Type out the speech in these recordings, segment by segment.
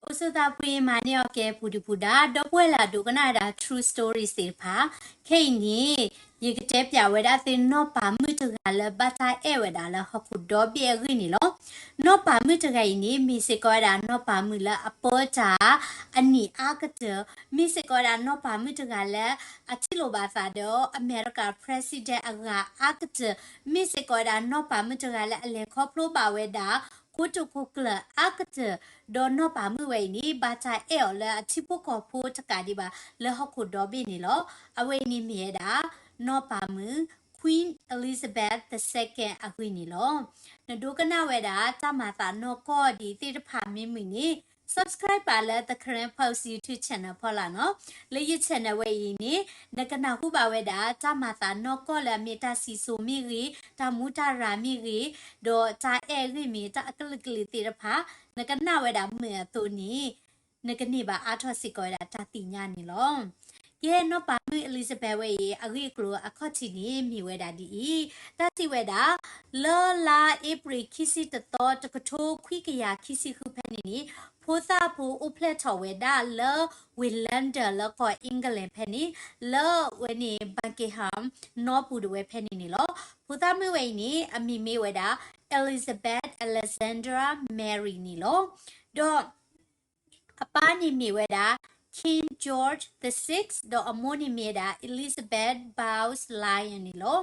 အိၣ်ဆူၣ်သးဖှံမၤန့ၢ်အီၤကဲ ပူၤဒုၣ်ပူၤဒါ ဒီပုၢ်ဝဲၢ်လၢအဒိကနၣ်ဝဲဒၣ် True Stories သ့ၣ်တဖၣ်, ခဲအံၤန့ၣ် ယကတဲပၠးဝဲဒၣ်သု နီၢ်ပၤမုၣ်တဂၤလၢဘၣ်တၢ်အဲၣ်ဝဲဒၣ်လၢဟီၣ်ခိၣ်ဒီဘ့ၣ်အဂ့ၢ်န့ၣ်လီၤ. နီၢ်ပၤမုၣ်တဂၤအံၤန့ၣ် မ့ၢ်စ့ၢ်ကီးဝဲဒၣ်နီၢ်ပၤမုၣ်လၢအပၢတၢ်အနံၣ်အါကတၢၢ်, မ့ၢ်စ့ၢ်ကီးဝဲဒၣ်နီၢ်ပၤမုၣ်တဂၤလၢ အထံၣ်လိာ်ဘၣ်သးဒီး အမဲရကၤ president အဂၤအါကတၢၢ်, မ့ၢ်စ့ၢ်ကီးဝဲဒၣ်နီၢ်ပၤမုၣ်တဂၤလၢအလဲၤခီဖျိဘၣ်ဝဲဒၣ် ကိတိာ်ခိၣ်ကျၢၢ်အါကတၢၢ်, ဒီးနီၢ်ပၤမုၣ်ဝဲအံၤန့ၣ် ဘၣ်တၢ်အဲၣ်အီၤလၢအထံဖိကီၢ်ဖိတကးဒံးဘၣ် လၢဟီၣ်ခိၣ်ဒီဘ့ၣ်န့ၣ်လီၤ. အဝဲအံၤန့ၣ်မ့ၢ်ဝဲဒၣ် နီၢ်ပၤမုၣ် Queen Elizabeth the Second အဂ့ၢ်န့ၣ်လီၤ. နဒိကနၣ်ဝဲဒၣ် တၢ်မၤသးနီၢ်ကီၢ်ဒ်သ့ၣ်တဖၣ်မ့ၢ်မုာ်န့ၣ် subscribe ပာ်လၢ The Karen Post YouTube channel ဖီလာ်နီၤ. လၢယ channel ဝဲအံၤန့ၣ် နကနၢ်ဟူဘၣ်ဝဲဒၣ် တၢ်မၤသးနီၢ်ကီၢ်လၢအမ့ၢ်တၢ်စံၣ်စိၤမ့ၢ်ဂ့ၤ, တၢ်မူတၢ်ရၤမ့ၢ်ဂ့ၤ, ဒီးတၢ်အဲၣ်ဂ့ၢ်မ့ၢ်တၢ်အကလုာ်ကလုာ်သ့ၣ်တဖၣ် နကနၣ်ဝဲဒၣ်မုာ်အသိးန့ၣ် နကန့ၢ်ဘၣ်အါထီၣ်စ့ၢ်ကီးဝဲဒၣ်တၢ်သ့ၣ်ညါန့ၣ်လီၤ. ကဲ နီၢ်ပၤမုၣ် Elizabeth ဝဲအံၤ အဂ့ၢ်အကျိၤအခီၣ်ထံးန့ၣ် မ့ၢ်ဝဲဒၣ်ဒ်အံၤ, တၢ်စံးဝဲဒၣ် လၢလါအ့ဖြ့ၣ်ခံဆံတသီ တကထိခွံကယၤခံဆံဃုဖဲန့ၣ်န့ၣ် ဖိသၣ်ဖိအိၣ်ဖျဲၣ်ထီၣ်ဝဲဒၣ်လၢ ဝ့ၢ် London လၢကီၢ် England ဖဲန့ၣ် လၢဝဲန့ၣ် Buckingham နီပူၤဒၣ်ဝဲဖဲန့ၣ်န့ၣ်လီၤ. ဖိသၣ်မုၣ်ဝဲအံၤန့ၣ် အမံၤမ့ၢ်ဝဲဒၣ် Elizabeth Alexandra Mary န့ၣ်လီၤ. ဒီး အပၢ်န့ၣ်မ့ၢ်ဝဲဒၣ် King George the Sixth ဒီးအမိၢ်န့ၣ်မ့ၢ်ဝဲဒၣ် Elizabeth Bowes Lyon န့ၣ်လီၤ.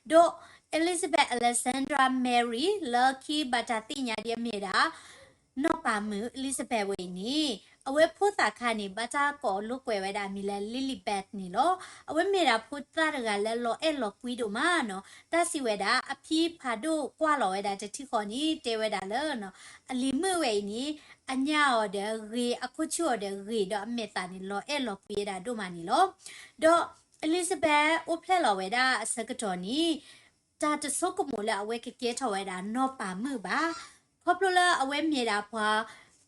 ဒီး Elizabeth Alexandra Mary လၢခံဘၣ်တၢ်သ့ၣ်ညါဒ်အမ့ၢ်ဝဲဒၣ် နီၢ်ပၤမုၣ် Elizabeth ဝဲအံၤန့ၣ် အဝဲဖိသၣ်ခါန့ၣ် ဘၣ်တၢ်ကိးလိာ်ကွဲဝဲဒၣ်အမံၤလၢ Lilibet န့ၣ်လီၤ. အဝဲမ့ၢ်ဒၣ်ဖိသၣ်တဂၤလၢလီၤအဲၣ်လီၤကွံဒိၣ်မးနီၤ. တၢ်စံးဝဲဒၣ် အဖံဖးဒိၣ်ကွၢ်လီၤဝဲဒၣ်တထံၣ်ဃီန့ၣ် တဲဝဲဒၣ်လၢ အလံၤမုၣ်ဝဲအံၤန့ၣ် အညၣ်အီၤဒီးဂ့ၤ, အခိၣ်ဆူၣ်အီၤဒီးဂ့ၤ, ဒီးအမဲာ်သၣ်န့ၣ် လီၤအဲၣ်လီၤကွံဝဲဒၣ်ဒိၣ်မးန့ၣ်လီၤ. ဒီး Elizabeth အိၣ်ဖျဲၣ်လီၤဝဲဒၣ်အဆၢကတီၢ်န့ၣ် တၢ်တဆိကမိၣ်လၢအဝဲကကဲထီၣ်ဝဲဒၣ်နီၢ်ပၤမုၣ်ဘၣ်. ခီဖျိလၢအဝဲမ့ၢ်ဒၣ်ပှၤ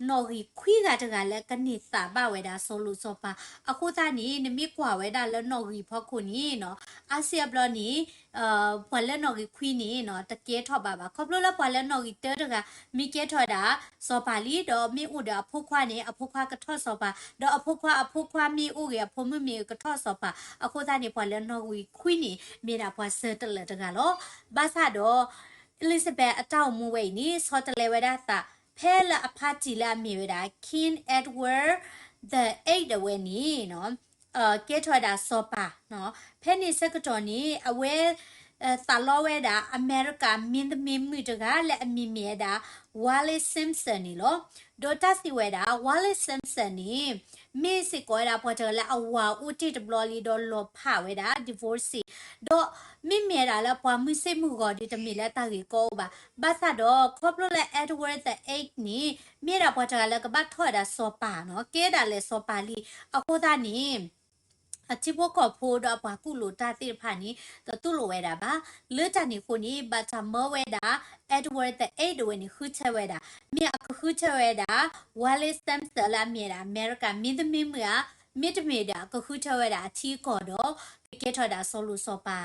နီၣ်ဂံၢ်ခွံဂၤတဂၤလၢကန့ၢ်သးဘၣ်ဝဲဒၣ်စီၤလိၤစီၤပၤအဃိသတးန့ၣ် နမ့ၢ်ကွၢ်ဝဲဒၣ်လၢနီၣ်ဂံၢ်ဖီခိၣ်န့ၣ်နီၤ အါစုအါဘျီန့ၣ် ပှၤလၢနီၣ်ဂံၢ်ခွံန့ၣ်နီၤ တကဲထီၣ်ဘၣ်ဘၣ်. ခီဖျိလၢပှၤလၢနီၣ်ဂံၢ်တၢတဂၤ မ့ၢ်ကဲထီၣ်ဝဲဒၣ်စီၤပၤလံ ဒီးမ့ၢ်အိၣ်ဒီးအဖိခွါန့ၣ် အဖိခွါကထီၣ်စီၤပၤ, ဒီးအဖိခွါအဖိခွါမ့ၢ်အိၣ်ဂ့ၤ အဖိမုၣ်မ့ၢ်ကထီၣ်စီၤပၤ. အဃိသတးန့ၣ် ပှၤလၢနီၣ်ဂံၢ်ခွံန့ၣ် မ့ၢ်ဒၣ်ပှၤစၢၤတလၢာ်တဂၤလီၤ. ဘၣ်ဆၣ်ဒီး Elizabeth အတၢ်အိၣ်မူဝဲအံၤန့ၣ် ဆီတလဲဝဲဒၣ်သး ဖဲလၢအဖါတံၢ်လၢအမ့ၢ်ဝဲဒၣ် King Edward the Eighth အဝဲန့ၣ် ကဲထီၣ်ဝဲဒၣ်စီၤပၤနီၤ. ဖဲန့ၣ်ဆၢကတီၢ်န့ၣ် အဝဲ သးလီဝဲဒၣ် အမဲရကၤမင်းသမီးမုၣ်တဂၤလၢအမံၤမ့ၢ်ဝဲဒၣ် Wallis Simpson န့ၣ်လီၤ. ဒီးတၢ်စံးဝဲဒၣ် Wallis Simpson န့ၣ် မ့ၢ်စ့ၢ်ကီးဝဲဒၣ်ပှၤတဂၤလၢအဝၤအိၣ်တ့ၢ်တဘျီလံဒီးလီၤဖးဝဲဒၣ် divorce ဒီးမ့မ့ၢ်ဝဲဒၣ်လၢပှၤမုၢ်ဆ့ၣ်မုၢ်ဂီၤဒီး တမ့ၢ်လၢတၢ်ဂ့ၢ်ကီအိၣ်ဘၣ်. ဘၣ်ဆၣ်ဒီး ခီဖျိလၢ Edward the Eighth န့ၣ် မ့ၢ်ဝဲဒၣ်ပှၤတဂၤလၢကဘၣ်ထီၣ်ဝဲဒၣ်စီၤပၤနီၤ, ကဲဒၣ်လဲာ်စီၤပၤလံ. အဃိသတးန့ၣ် အထံဖိကီၢ်ဖိဒီးအပှၤကူၣ်လိာ်တၢ်သ့ၣ်တဖၣ်န့ၣ် တတူၢ်လိာ်ဝဲဒၣ်ဘၣ်. လၢတၢ်န့ၣ်အဃိန့ၣ် ဘၣ်တၢ်မၢဝဲဒၣ် Edward the Eighth ဝဲန့ၣ် ဃုထၢဝဲဒၣ်, မ့ၢ်အကဃုထၢဝဲဒၣ် Wallis Simpson လၢအမ့ၢ်ဝဲဒၣ် အမဲရကၤမင်းသမီးမုၣ်ဧါ, မ့တမ့ၢ်ဒီး ကဃုထၢဝဲဒၣ်အထံအကီၢ်ဒီး ကကဲထီၣ်ဝဲဒၣ်စီၤလိၤစီၤပၤဧါ.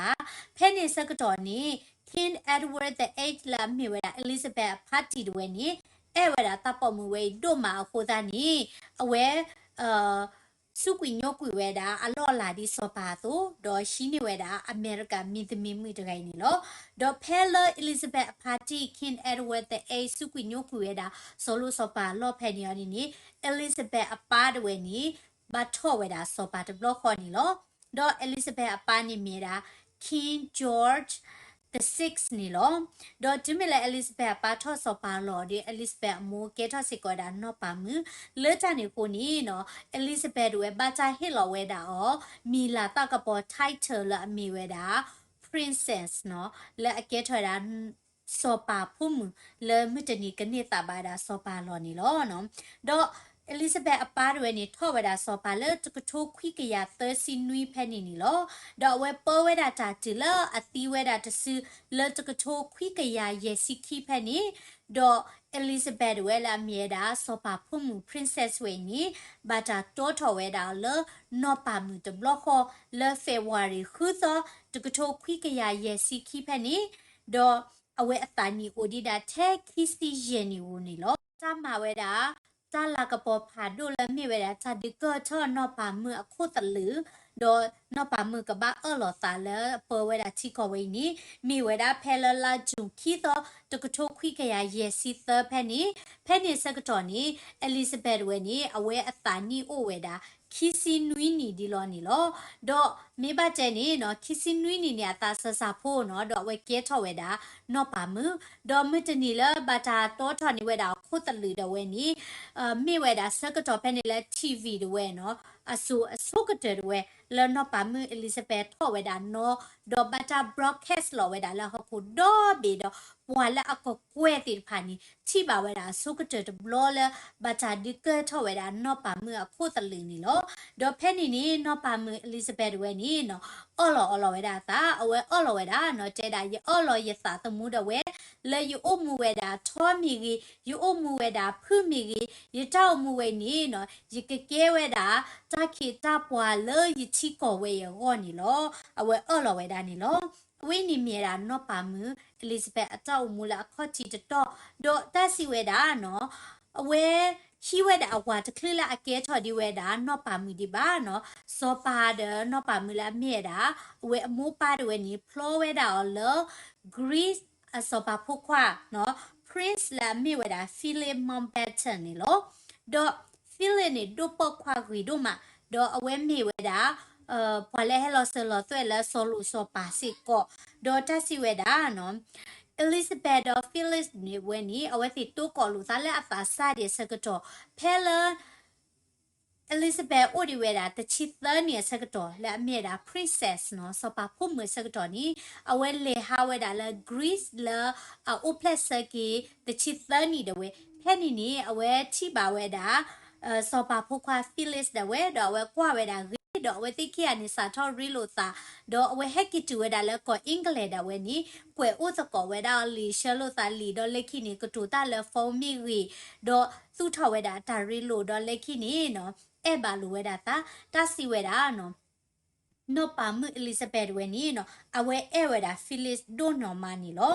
ဖဲန့ၣ်ဆၢကတီၢ်န့ၣ် King Edward the Eighth လၢအမ့ၢ်ဝဲဒၣ် Elizabeth အဖါတံၢ်တဝဲန့ၣ် အဲၣ်ဝဲဒၣ်သးပိာ်မုၣ်ဝဲအံၤဒိၣ်မးအဃိသတးန့ၣ် အဝဲ စူးကွံာ်ညိကွံာ်ဝဲဒၣ်အလီၢ်အလၤဒ်စီၤပၤအသိး, ဒီးဟံးန့ၢ်ဝဲဒၣ်အမဲရကၤမင်းသမီးမုၣ်တဂၤအံၤန့ၣ်လီၤ. ဒီးဖဲလၢ Elizabeth အဖါတံၢ် King Edward the Eighth စူးကွံာ်ညိကွံာ်ဝဲဒၣ် စီၤလိၤစီၤပၤအလီၢ်ဖဲန့ၣ်အီၤန့ၣ်န့ၣ် Elizabeth အပၢ်တဝဲန့ၣ် ဘၣ်ထီၣ်ဝဲဒၣ်စီၤပၤတဘျီဃီန့ၣ်လီၤ. ဒီး Elizabeth အပၢ်န့ၣ်မ့ၢ်ဝဲဒၣ် King George the Sixth န့ၣ်လီၤ. ဒီးတုၤမ့ၢ်လၢ Elizabeth အပၢ်ထီၣ်စီၤပၤလီၤဒီး Elizabeth အမိၢ်ကဲထီၣ်စ့ၢ်ကီးဝဲဒၣ်နီၢ်ပၤမုၣ်, လၢတၢ်န့ၣ်အဃိန့ၣ်နီၤ Elizabeth တဝဲဘၣ်တၢ်ဟ့ၣ်လီၤဝဲဒၣ်အီၤ မံၤလၤသၣ်ကပီၤ title လၢအမ့ၢ်ဝဲဒၣ် princess နီၤ, လၢအကဲထီၣ်ဝဲဒၣ် စီၤပၤဖိမုၣ်လၢမုၢ်တနံၤကန့ၢ်သးဘၣ်ဝဲဒၣ်စီၤပၤလီၢ်န့ၣ်လီၤ. ဒီး Elizabeth အပၢ်တဝဲန့ၣ် ထီၣ်ဝဲဒၣ်စီၤပၤလၢတကထိခွံကယၤသၢဆံနွံဖဲန့ၣ်န့ၣ်လီၤ. ဒီးအဝဲပၢဝဲဒၣ်တၢ်တုၤလၢအသံဝဲဒၣ်တစု လၢတကထိခွံကယၤယဲၢ်ဆံခံဖဲန့ၣ်, ဒီး Elizabeth တဝဲလၢအမ့ၢ်ဝဲဒၣ်စီၤပၤဖိမုၣ် princess ဝဲအံၤန့ၣ် ဘၣ်တၢ်တိထီၣ်ဝဲဒၣ်လၢနီၢ်ပၤမုၣ်တဘျီဃီ လၢ February ဃုသီ တကထိခွံကယၤယဲၢ်ဆံခံဖဲန့ၣ်, ဒီးအဝဲအသးနံၣ်အိၣ်ဒံးဒၣ်ထဲခံဆံယဲၢ်နံၣ်ဧိၤန့ၣ်လီၤ. တၢ်မၤဝဲဒၣ် တၢ် တၢ်လၤကပီၤဖးဒိၣ်လၢမ့ၢ်ဝဲဒၣ်တၢ်ဒုးကၢၢ်ထီၣ်နီၢ်ပၤမုၣ်အခိၣ်သလုး, ဒီးနီၢ်ပၤမုၣ်ကဘၣ်အၢၣ်လီၤသးလၢပၢဝဲဒၣ်ထံကီၢ်ဝဲအံၤန့ၣ် မ့ၢ်ဝဲဒၣ်ဖဲလၢလါယူၤခံသီ တကထိခွံကယၤယဲၢ်ဆံသၢဖဲန့ၣ်, ဖဲန့ၣ်ဆၢကတီၢ်န့ၣ် Elizabeth တဝဲန့ၣ် အဝဲအသးနံၣ်အိၣ်ဝဲဒၣ် ခံဆံနွံနံၣ်ဒ်လီၤန့ၣ်လီၤ. ဒီးမ့ၢ်ဘၣ်တဲန့ၣ်နီၤ ခံဆံနွံနံၣ်န့ၣ် အသးစၢ်စၢ်ဖိနီၤ ဒီးအဝဲကဲထီၣ်ဝဲဒၣ်နီၢ်ပၤမုၣ်, ဒီးမုၢ်တနံၤလၢဘၣ်တၢ်တီထီၣ်န့ၢ်ဝဲဒၣ်အခိၣ်သလုးဒၣ်ဝဲန့ၣ် မ့ၢ်ဝဲဒၣ်ဆၢကတီၢ်ဖဲန့ၣ်လၢ ထံၣ်ဝံၤ တဝဲနီၤ အစိၤအဆိကတၢၢ်တဝဲ လၢနီၢ်ပၤမုၣ် Elizabeth ထီၣ်ဝဲဒၣ်နီၤ, ဒီးဘၣ်တၢ် broadcast လီၤဝဲဒၣ်လၢဟီၣ်ခိၣ်ဒီဘ့ၣ်ဒီး ပှၤလၢအကကွဲၢ်သ့ၣ်တဖၣ်န့ၣ် ထံၣ်ဘၣ်ဝဲဒၣ်အဆိကတၢၢ်တဘျီလၢ ဘၣ်တၢ်ဒုးကၢၢ်ထီၣ်ဝဲဒၣ်နီၢ်ပၤမုၣ်အခိၣ်သလုးန့ၣ်လီၤ. ဒီးဖဲန့ၣ်န့ၣ် နီၢ်ပၤမုၣ် Elizabeth တဝဲန့ၣ်နီၤ အၢၣ်လီၤအီလီၤဝဲဒၣ်အသး, အဝဲအၢၣ်လီၤဝဲဒၣ်နီၤ တဲဒၣ် ယအၢၣ်လီၤယသးသမူဒၣ်ဝဲ လၢယအိၣ်မူဝဲဒၣ်ထီမ့ၢ်ဂ့ၤ, ယအိၣ်မူဝဲဒၣ်ဖုၣ်မ့ၢ်ဂ့ၤ, ယတၢ်အိၣ်မူဝဲန့ၣ်နီၤ ယကကဲဝဲဒၣ် တၢ်ခ့တၢ်ပှၤလၢယထံကီၢ်ဝဲအံၤအဂီၢ်န့ၣ်လီၤ. အဝဲအၢၣ်လီၤဝဲဒၣ်န့ၣ်လီၤ. အဝဲန့ၣ်မ့ၢ်ဝဲဒၣ်နီၢ်ပၤမုၣ် Elizabeth အတၢ်အိၣ်မူလၢအခီၣ်ထံးတတီၢ်, ဒီးတၢ်စံးဝဲဒၣ်နီၤ အဝဲ ဟံးဝဲဒၣ်အဝၤတချုးလၢအကဲထီၣ်ဒံးဝဲဒၣ်နီၢ်ပၤမုၣ်ဒံးဘၣ်နီၤ, စီၤပၤဒီးနီၢ်ပၤမုၣ်လၢအမ့ၢ်ဝဲဒၣ် အဝဲအမိၢ်ပၢ်တဝဲန့ၣ် ဖျီဝဲဒၣ်အီၤလၢ Greece အစီၤပၤဖိခွါနီၤ Prince လၢအမ့ၢ်ဝဲဒၣ် Philip Mountbatten န့ၣ်လီၤ. ဒီး Philip န့ၣ် ဒိၣ်ပၢၢ်ခွါဂ့ၤဒိၣ်မး, ဒီးအဝဲမ့ၢ်ဝဲဒၣ် ပှၤလၢဟဲလီၤစၢၤလီၤသွဲၣ်လၢစီၤလိၤစီၤပၤစ့ၢ်ကီး, ဒီးတၢ်စံးဝဲဒၣ်နီၤ Elizabeth ဒီး Philip န့ၣ်ဝဲန့ၣ် အဝဲသ့ၣ်တိကိးလိာ်သးလၢအသးစၢ်ဒံးအဆၢကတီၢ်, ဖဲလၢ Elizabeth အိၣ်ဒံးဝဲဒၣ်တဆံသၢနံၣ်အဆၢကတီၢ် လၢအမ့ၢ်ဝဲဒၣ် princess နီၤ စီၤပၤဖိမုၣ်အဆၢကတီၢ်န့ၣ် အဝဲလဲၤဟးဝဲဒၣ်လၢ Greece လၢအအိၣ်ဖျဲၣ်ဆၢက့ၤတဆံသၢနံၣ်ဒၣ်ဝဲ, ဖဲန့ၣ်န့ၣ် အဝဲထံၣ်ဘၣ်ဝဲဒၣ် စီၤပၤဖိခွါ Philip ဒၣ်ဝဲ ဒီးအဝဲကွၢ်ဝဲဒၣ်ဂ့ၤ, ဒီးအဝဲသ့ၣ်ခံဂၤန့ၣ် စးထီၣ်ရ့လိာ်သး, ဒီးအဝဲဟဲက့ၤတုၤဝဲဒၣ်လၢကီၢ် England ဒၣ်ဝဲန့ၣ် ကွဲးအိၣ်သကိးဝဲဒၣ်အီၤလံာ် ဆှၢလိာ်သးလံာ်, ဒီးလၢခံန့ၣ် ကတိၤတၢ်လၢ phone မ့ၢ်ဂ့ၤ, ဒီးသူၣ်ထီၣ်ဝဲဒၣ်တၢ်ရ့လိာ်, ဒီးလၢခံန့ၣ်နီၤ အဲၣ်ဘၣ်လိာ်ဝဲဒၣ်သး, တၢ်စံးဝဲဒၣ်နီၤ နီၢ်ပၤမုၣ် Elizabeth တဝဲန့ၣ်နီၤ အဝဲအဲၣ်ဝဲဒၣ် Philip ဒိၣ်နီၢ်မးန့ၣ်လီၤ.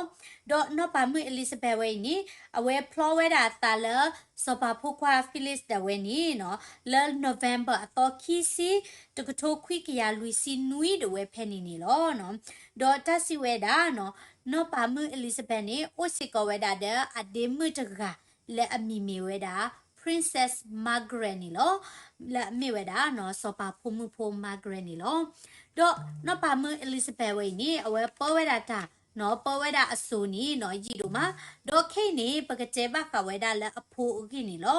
ဒီးနီၢ်ပၤမုၣ် Elizabeth ဝဲအံၤန့ၣ် အဝဲဖျီဝဲဒၣ်အသးလၢ စီၤပၤဖိခွါ Philip ဒၣ်ဝဲန့ၣ်နီၤ လၢ November အသီခံဆံ တကထိခွံကယၤလွံၢ်ဆံနွံဒၣ်ဝဲဖဲန့ၣ်န့ၣ်လီၤ. ဒီးတၢ်စံးဝဲဒၣ်နီၤ နီၢ်ပၤမုၣ် Elizabeth န့ၣ် အိၣ်စ့ၢ်ကီးဝဲဒၣ်ဒီးအဒ့မုၣ်တဂၤ လၢအမံၤမ့ၢ်ဝဲဒၣ် Princess Margaret န့ၣ်လီၤ. လၢအမ့ၢ်ဝဲဒၣ်နီၤ စီၤပၤဖိမုၣ်ဖိ Margaret န့ၣ်လီၤ. ဒီးနီၢ်ပၤမုၣ် Elizabeth ဝဲအံၤန့ၣ် အဝဲပၢဝဲဒၣ်တၢ်နီၤ ပၢဝဲဒၣ်အစိၤန့ၣ်နီၤ ယံာ်ဒိၣ်မး, ဒီးခဲအံၤန့ၣ် ပကတဲဘၣ်ဃးဝဲဒၣ်လၢအဖိအဂ့ၢ်န့ၣ်လီၤ.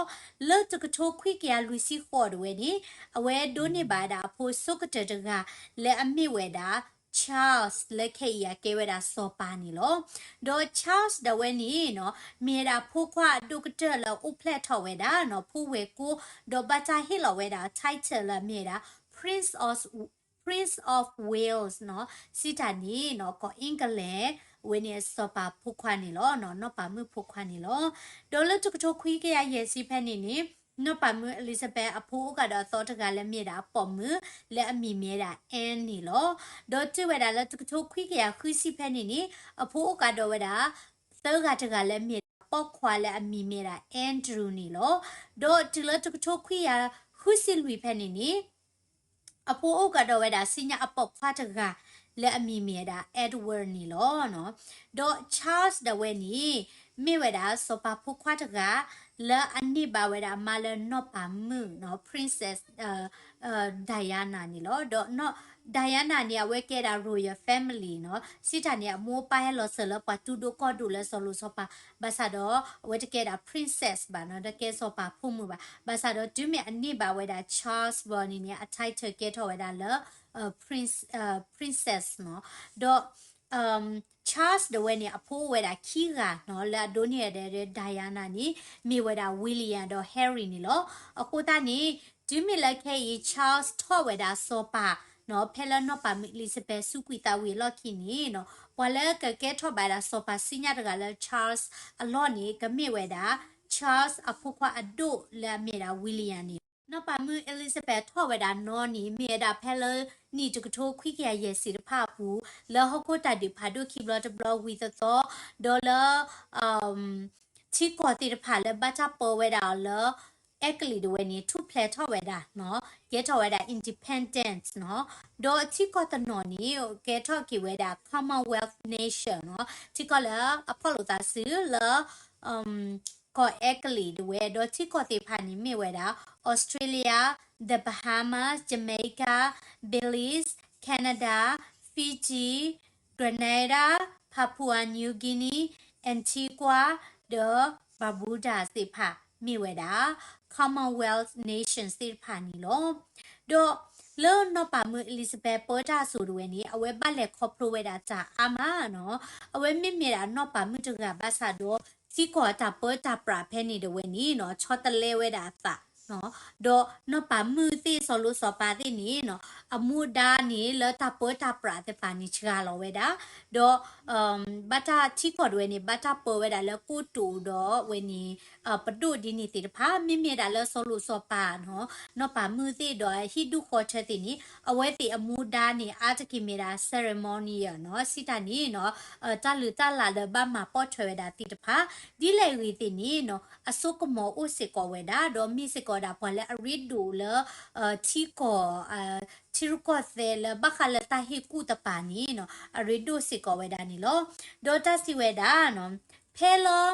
လၢတကထိခွံကယၤလွံၢ်ဆံဃိးဒၣ်ဝဲန့ၣ် အဝဲဒိးန့ၢ်ဘၣ်ဝဲဒၣ်အဖိဆိကတၢၢ်တဂၤ လၢအမ့ၢ်ဝဲဒၣ် Charles လၢခဲအံၤအကဲဝဲဒၣ်စီၤပၤန့ၣ်လီၤ. ဒီး Charles ဒၣ်ဝဲန့ၣ်နီၤ မ့ၢ်ဝဲဒၣ်ဖိခွါအဒိၣ်ကတၢၢ်လၢအအိၣ်ဖျဲၣ်ထီၣ်ဝဲဒၣ်နီၤ ဖိဝဲၢ်ကိာ်, ဒီးဘၣ်တၢ်ဟ့ၣ်လီၤဝဲဒၣ် title လၢအမ့ၢ်ဝဲဒၣ် Prince of, Prince of Wales နီၤ, စံးတၢ်န့ၣ်နီၤ ကီၢ် England ဝဲန့ၣ်အစီၤပၤဖိခွါန့ၣ်လီၤ, နီၢ်ပၤမုၣ်ဖိခွါန့ၣ်လီၤ. ဒီးလၢတကထိခွံကယၤယဲၢ်ဆံဖဲန့ၣ်န့ၣ် နီၢ်ပၤမုၣ် Elizabeth အဖိအိၣ်ကဒီးအသီတဂၤလၢအမ့ၢ်ဝဲဒၣ်အပိာ်မုၣ် လၢအမံၤမ့ၢ်ဝဲဒၣ် Anne န့ၣ်လီၤ. ဒီးတုၤဝဲဒၣ်လၢတကထိခွံကယၤဃုဆံဖဲန့ၣ်န့ၣ် အဖိအိၣ်ကဒီးဝဲဒၣ် သၢဂၤတဂၤလၢအမ့ၢ်ဝဲဒၣ်ပိာ်ခွါလၢအမံၤမ့ၢ်ဝဲဒၣ် Andrew န့ၣ်လီၤ. ဒီးတုၤလၢတကထိခွံကယၤဃုဆံလွံၢ်ဖဲန့ၣ်န့ၣ် အဖိအိၣ်ကဒီးဝဲဒၣ်စံၣ်ညီၣ်အပိာ်ခွါတဂၤ လၢအမံၤမ့ၢ်ဝဲဒၣ် Edward န့ၣ်လီၤ. ဒီး Charles ဒၣ်ဝဲန့ၣ် မ့ၢ်ဝဲဒၣ်စီၤပၤဖိခွါတဂၤ လၢအန့ၢ်ဘၣ်ဝဲဒၣ်မါလၢနီၢ်ပၤမုၣ်နီၤ Princess Diana န့ၣ်လီၤ. ဒီး Diana န့ၣ် အဝဲကဲဒၣ် royal family နီၤ, စံးတၢ်န့ၣ် အမိၢ်အပၢ်ဟဲလီၤစၢၤလၢပှၤတူၢ်ဒိၣ်ကီၢ်ဒိၣ်လၢစီၤလိၤစီၤပၤ, ဘၣ်ဆၣ်ဒီး အဝဲတကဲဒၣ် princess ဘၣ်နီၤ, တကဲစီၤပၤဖိမုၣ်ဘၣ်. ဘၣ်ဆၣ်ဒီးတုၤမ့ၢ်အန့ၢ်ဘၣ်ဝဲဒၣ် Charles ဘၣ်န့ၣ်န့ၣ် အ title ကဲထီၣ်ဝဲဒၣ်လၢ princess နီၤ. ဒီး Charles ဒၣ်ဝဲန့ၣ် အဖိအိၣ်ဝဲဒၣ်ခံဂၤနီၤ လၢအဒိးန့ၢ်ဝဲဒၣ် Diana န့ၣ် မ့ၢ်ဝဲဒၣ် William ဒီး Harry န့ၣ်လီၤ. အဃိသတးန့ၣ် တုၤမ့ၢ်လၢခဲအံၤ Charles ထီၣ်ဝဲဒၣ်စီၤပၤနီၤ ဖဲလၢနီၢ်ပၤမုၣ် Elizabeth စူးကွံာ်သးဝံၤအလီၢ်ခံန့ၣ်နီၤ ပှၤလၢကကဲထီၣ်ဘၣ်ဒၣ်စီၤပၤစံၣ်ညီၣ်တဂၤလၢ Charles အလီၢ်န့ၣ် ကမ့ၢ်ဝဲဒၣ် Charles အဖိခွါအဒိၣ်လၢအမ့ၢ်ဒၣ် William န့ၣ်လီၤ. နီၢ်ပၤမုၣ် Elizabeth ထီၣ်ဝဲဒၣ်နီၤန့ၣ် မ့ၢ်ဝဲဒၣ်ဖဲလၢနံၣ်တကထိခွံကယၤယဲၢ်ဆံတဖၣ်အပူၤ လၢဟီၣ်ခိၣ်တၢ်ဒုးဖးဒိၣ်ခံဘျီတဘျီဝံၤသီသီ ဒီးလၢ ထံကီၢ်သ့ၣ်တဖၣ်လၢဘၣ်တၢ်ပၢဝဲဒၣ်အီၤလၢ ကီၢ်အဲကလံးတဝဲန့ၣ် ထူၣ်ဖျဲးထီၣ်ဝဲဒၣ်နီၤ, ကဲထီၣ်ဝဲဒၣ် independence နီၤ, ဒီးထံကီၢ်တနီၤန့ၣ် ကဲထီၣ်က့ၤဝဲဒၣ် Commonwealth nation နီၤ, ထံကီၢ်လၢအဖီၣ်လိာ်သးစုလၢ ကီၢ်အဲကလံးတဝဲ, ဒီးထံကီၢ်သ့ၣ်တဖၣ်န့ၣ်မ့ၢ်ဝဲဒၣ် Australia, the Bahamas, Jamaica, Belize, Canada, Fiji, Grenada, Papua New Guinea, Antigua ဒီး Barbuda သ့ၣ်တဖၣ်မ့ၢ်ဝဲဒၣ် Commonwealth nations သ့ၣ်တဖၣ်န့ၣ်လီၤ. ဒီးလၢနီၢ်ပၤမုၣ် Elizabeth ပၢတၢ်အစိၤတဝဲန့ၣ် အဝဲဘၣ်လဲၤခီဖျိဝဲဒၣ်တၢ်အါမးနီၤ, အဝဲမ့မ့ၢ်ဒၣ်နီၢ်ပၤမုၣ်တဂၤဘၣ်ဆၣ်ဒီး ထံကီၢ်တၢ်ပၢတၢ်ပြးဖဲန့ၣ်တဝဲန့ၣ်နီၤ ဆီတလဲဝဲဒၣ်အသး ဒီးနီၢ်ပၤမုၣ်သ့ၣ်စီၤလိၤစီၤပၤသ့ၣ်န့ၣ်နီၤ အမူဒါန့ၣ် လၢတၢ်ပၢတၢ်ပြးသ့ၣ်တဖၣ်န့ၣ် စှၤလီၤဝဲဒၣ်, ဒီး ဘၣ်တၢ်ထံကီၢ်တဝဲန့ၣ် ဘၣ်တၢ်ပၢဝဲဒၣ်လၢကိတိာ်ဒီးဝဲန့ၣ် ပဒိၣ်ဒ်န့ၣ်သ့ၣ်တဖၣ် မ့မ့ၢ်ဒၣ်လၢစီၤလိၤစီၤပၤနီၤ နီၢ်ပၤမုၣ်သ့ၣ်ဒီးဟံၣ်ဒူၣ်ဃီထၢသ့ၣ်န့ၣ် အဝဲသ့ၣ်အမူဒါန့ၣ် အါတက့ၢ်မ့ၢ်ဒၣ် ceremonial နီၤ စံးတၢ်န့ၣ်နီၤ တၢ်လုၢ်တၢ်လၢ်လၢဘၣ်မၤပိာ်ထွဲဝဲဒၣ်သ့ၣ်တဖၣ် ဒ်လဲၣ်ဂ့ၤသ့ၣ်န့ၣ်နီၤ အစိကမီၤအိၣ်စ့ၢ်ကီးဝဲဒၣ် ဒီးမ့ၢ်စ့ၢ်ကီးဒၣ်ပှၤလၢအရ့ဒိၣ်လၢ ထံကီၢ် ထံရူၢ်ကီၢ်သဲးလၢဘၣ်ဃးလၢတၢ်ဟ့ၣ်ကူၣ်တပၤန့ၣ်နီၤ အရ့ဒိၣ်စ့ၢ်ကီးဝဲဒၣ်န့ၣ်လီၤ. ဒီးတၢ်စံးဝဲဒၣ်နီၤ ဖဲလၢ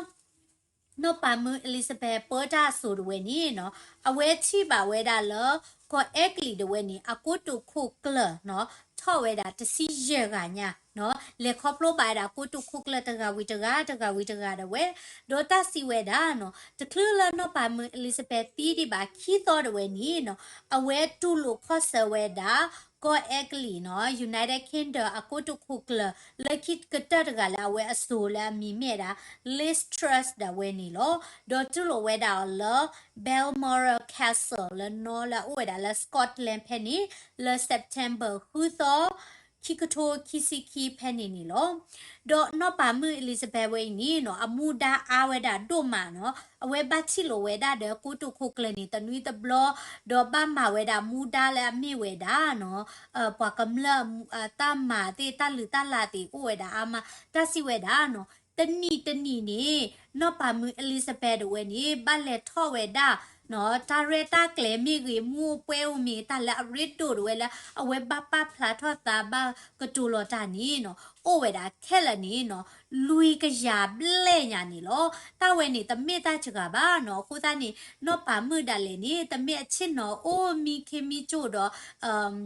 နီၢ်ပၤမုၣ် Elizabeth ပၢတၢ်အစိၤတဝဲန့ၣ်နီၤ အဝဲထံၣ်ဘၣ်ဝဲဒၣ်လၢ ကီၢ်အဲကလံးတဝဲန့ၣ် အကိတိာ်ခိၣ်ကျၢၢ်နီၤ ထီၣ်ဝဲဒၣ်တဆံယဲၢ်ဂၤညါနီၤ လဲၤခီဖျိဘၣ်ဝဲဒၣ်ကိတိာ်ခိၣ်ကျၢၢ်တဂၤဝံၤတဂၤ တဂၤဝံၤတဂၤတဝဲ, ဒီးတၢ်စံးဝဲဒၣ်နီၤ တချုးလၢနီၢ်ပၤမုၣ် Elizabeth သံဒံးဘၣ်ခံသီတဝဲန့ၣ်နီၤ အဝဲတူၢ်လိာ်ခီၣ်ဆၢဝဲဒၣ် ကီၢ်အဲကလံးနီၤ United Kingdom အကိတိာ်ခိၣ်ကျၢၢ် လၢခံကတၢၢ်တဂၤလၢအဝဲအစိၤလၢအမံၤမ့ၢ်ဒၣ် Liz Truss ဒၣ်ဝဲန့ၣ်လီၤ. ဒီးတူၢ်လိာ်ဝဲဒၣ်အီၤလၢ Balmoral Castle လၢနီၤလၢအအိၣ်ဝဲဒၣ်လၢ Scotland ဖဲန့ၣ် လၢ September ဃုသီ ခံကထိခံဆံခံဖဲန့ၣ်န့ၣ်လီၤ. ဒီးနီၢ်ပၤမုၣ် Elizabeth ဝဲအံၤန့ၣ်နီၤ အမူဒါအါဝဲဒၣ်ဒိၣ်မးနီၤ အဝဲဘၣ်ထံၣ်လိာ်ဝဲဒၣ်ဒီးကိတိာ်ခိၣ်ကျၢၢ်န့ၣ် တနွံတဘျီ ဒီးဘၣ်မၤဝဲဒၣ်မူဒါလၢအမ့ၢ်ဝဲဒၣ်နီၤ ပှၤကမျၢၢ် တၢ်မၤသ့ၣ် တၢ်လုၢ်တၢ်လၢ်သ့ၣ်အိၣ်ဝဲဒၣ်အါမး တၢ်စံးဝဲဒၣ်နီၤ တနံၣ်တနံၣ်န့ၣ် နီၢ်ပၤမုၣ် Elizabeth တဝဲန့ၣ် ဘၣ်လဲၤထီၣ်ဝဲဒၣ် တၢ်ရဲၣ်တၢ်ကျဲၤမ့ၢ်ဂ့ၤ မူးအိၣ်ပွဲအိၣ်မ့ၢ်ဂ့ၤ တၢ်လၢအရ့ဒိၣ်တဝဲလၢ အဝဲဘၣ်ပာ်ဖျါထီၣ်သးဘၣ်ကတိၤလီၤတၢ်န့ၣ်နီၤ အိၣ်ဝဲဒၣ်ခဲလၢာ်န့ၣ်နီၤ လွံၢ်ကယၤဘျဲၣ်ညါန့ၣ်လီၤ. တၢ်ဝဲန့ၣ် တမ့ၢ်တၢ်စှၤဘၣ်နီၤ အဃိသတးန့ၣ် နီၢ်ပၤမုၣ်ဒၣ်လဲာ်န့ၣ် တမ့ၢ်အဆ့ၣ်နီၤအိၣ်မံခ့မံကၠိၣ်ဒီး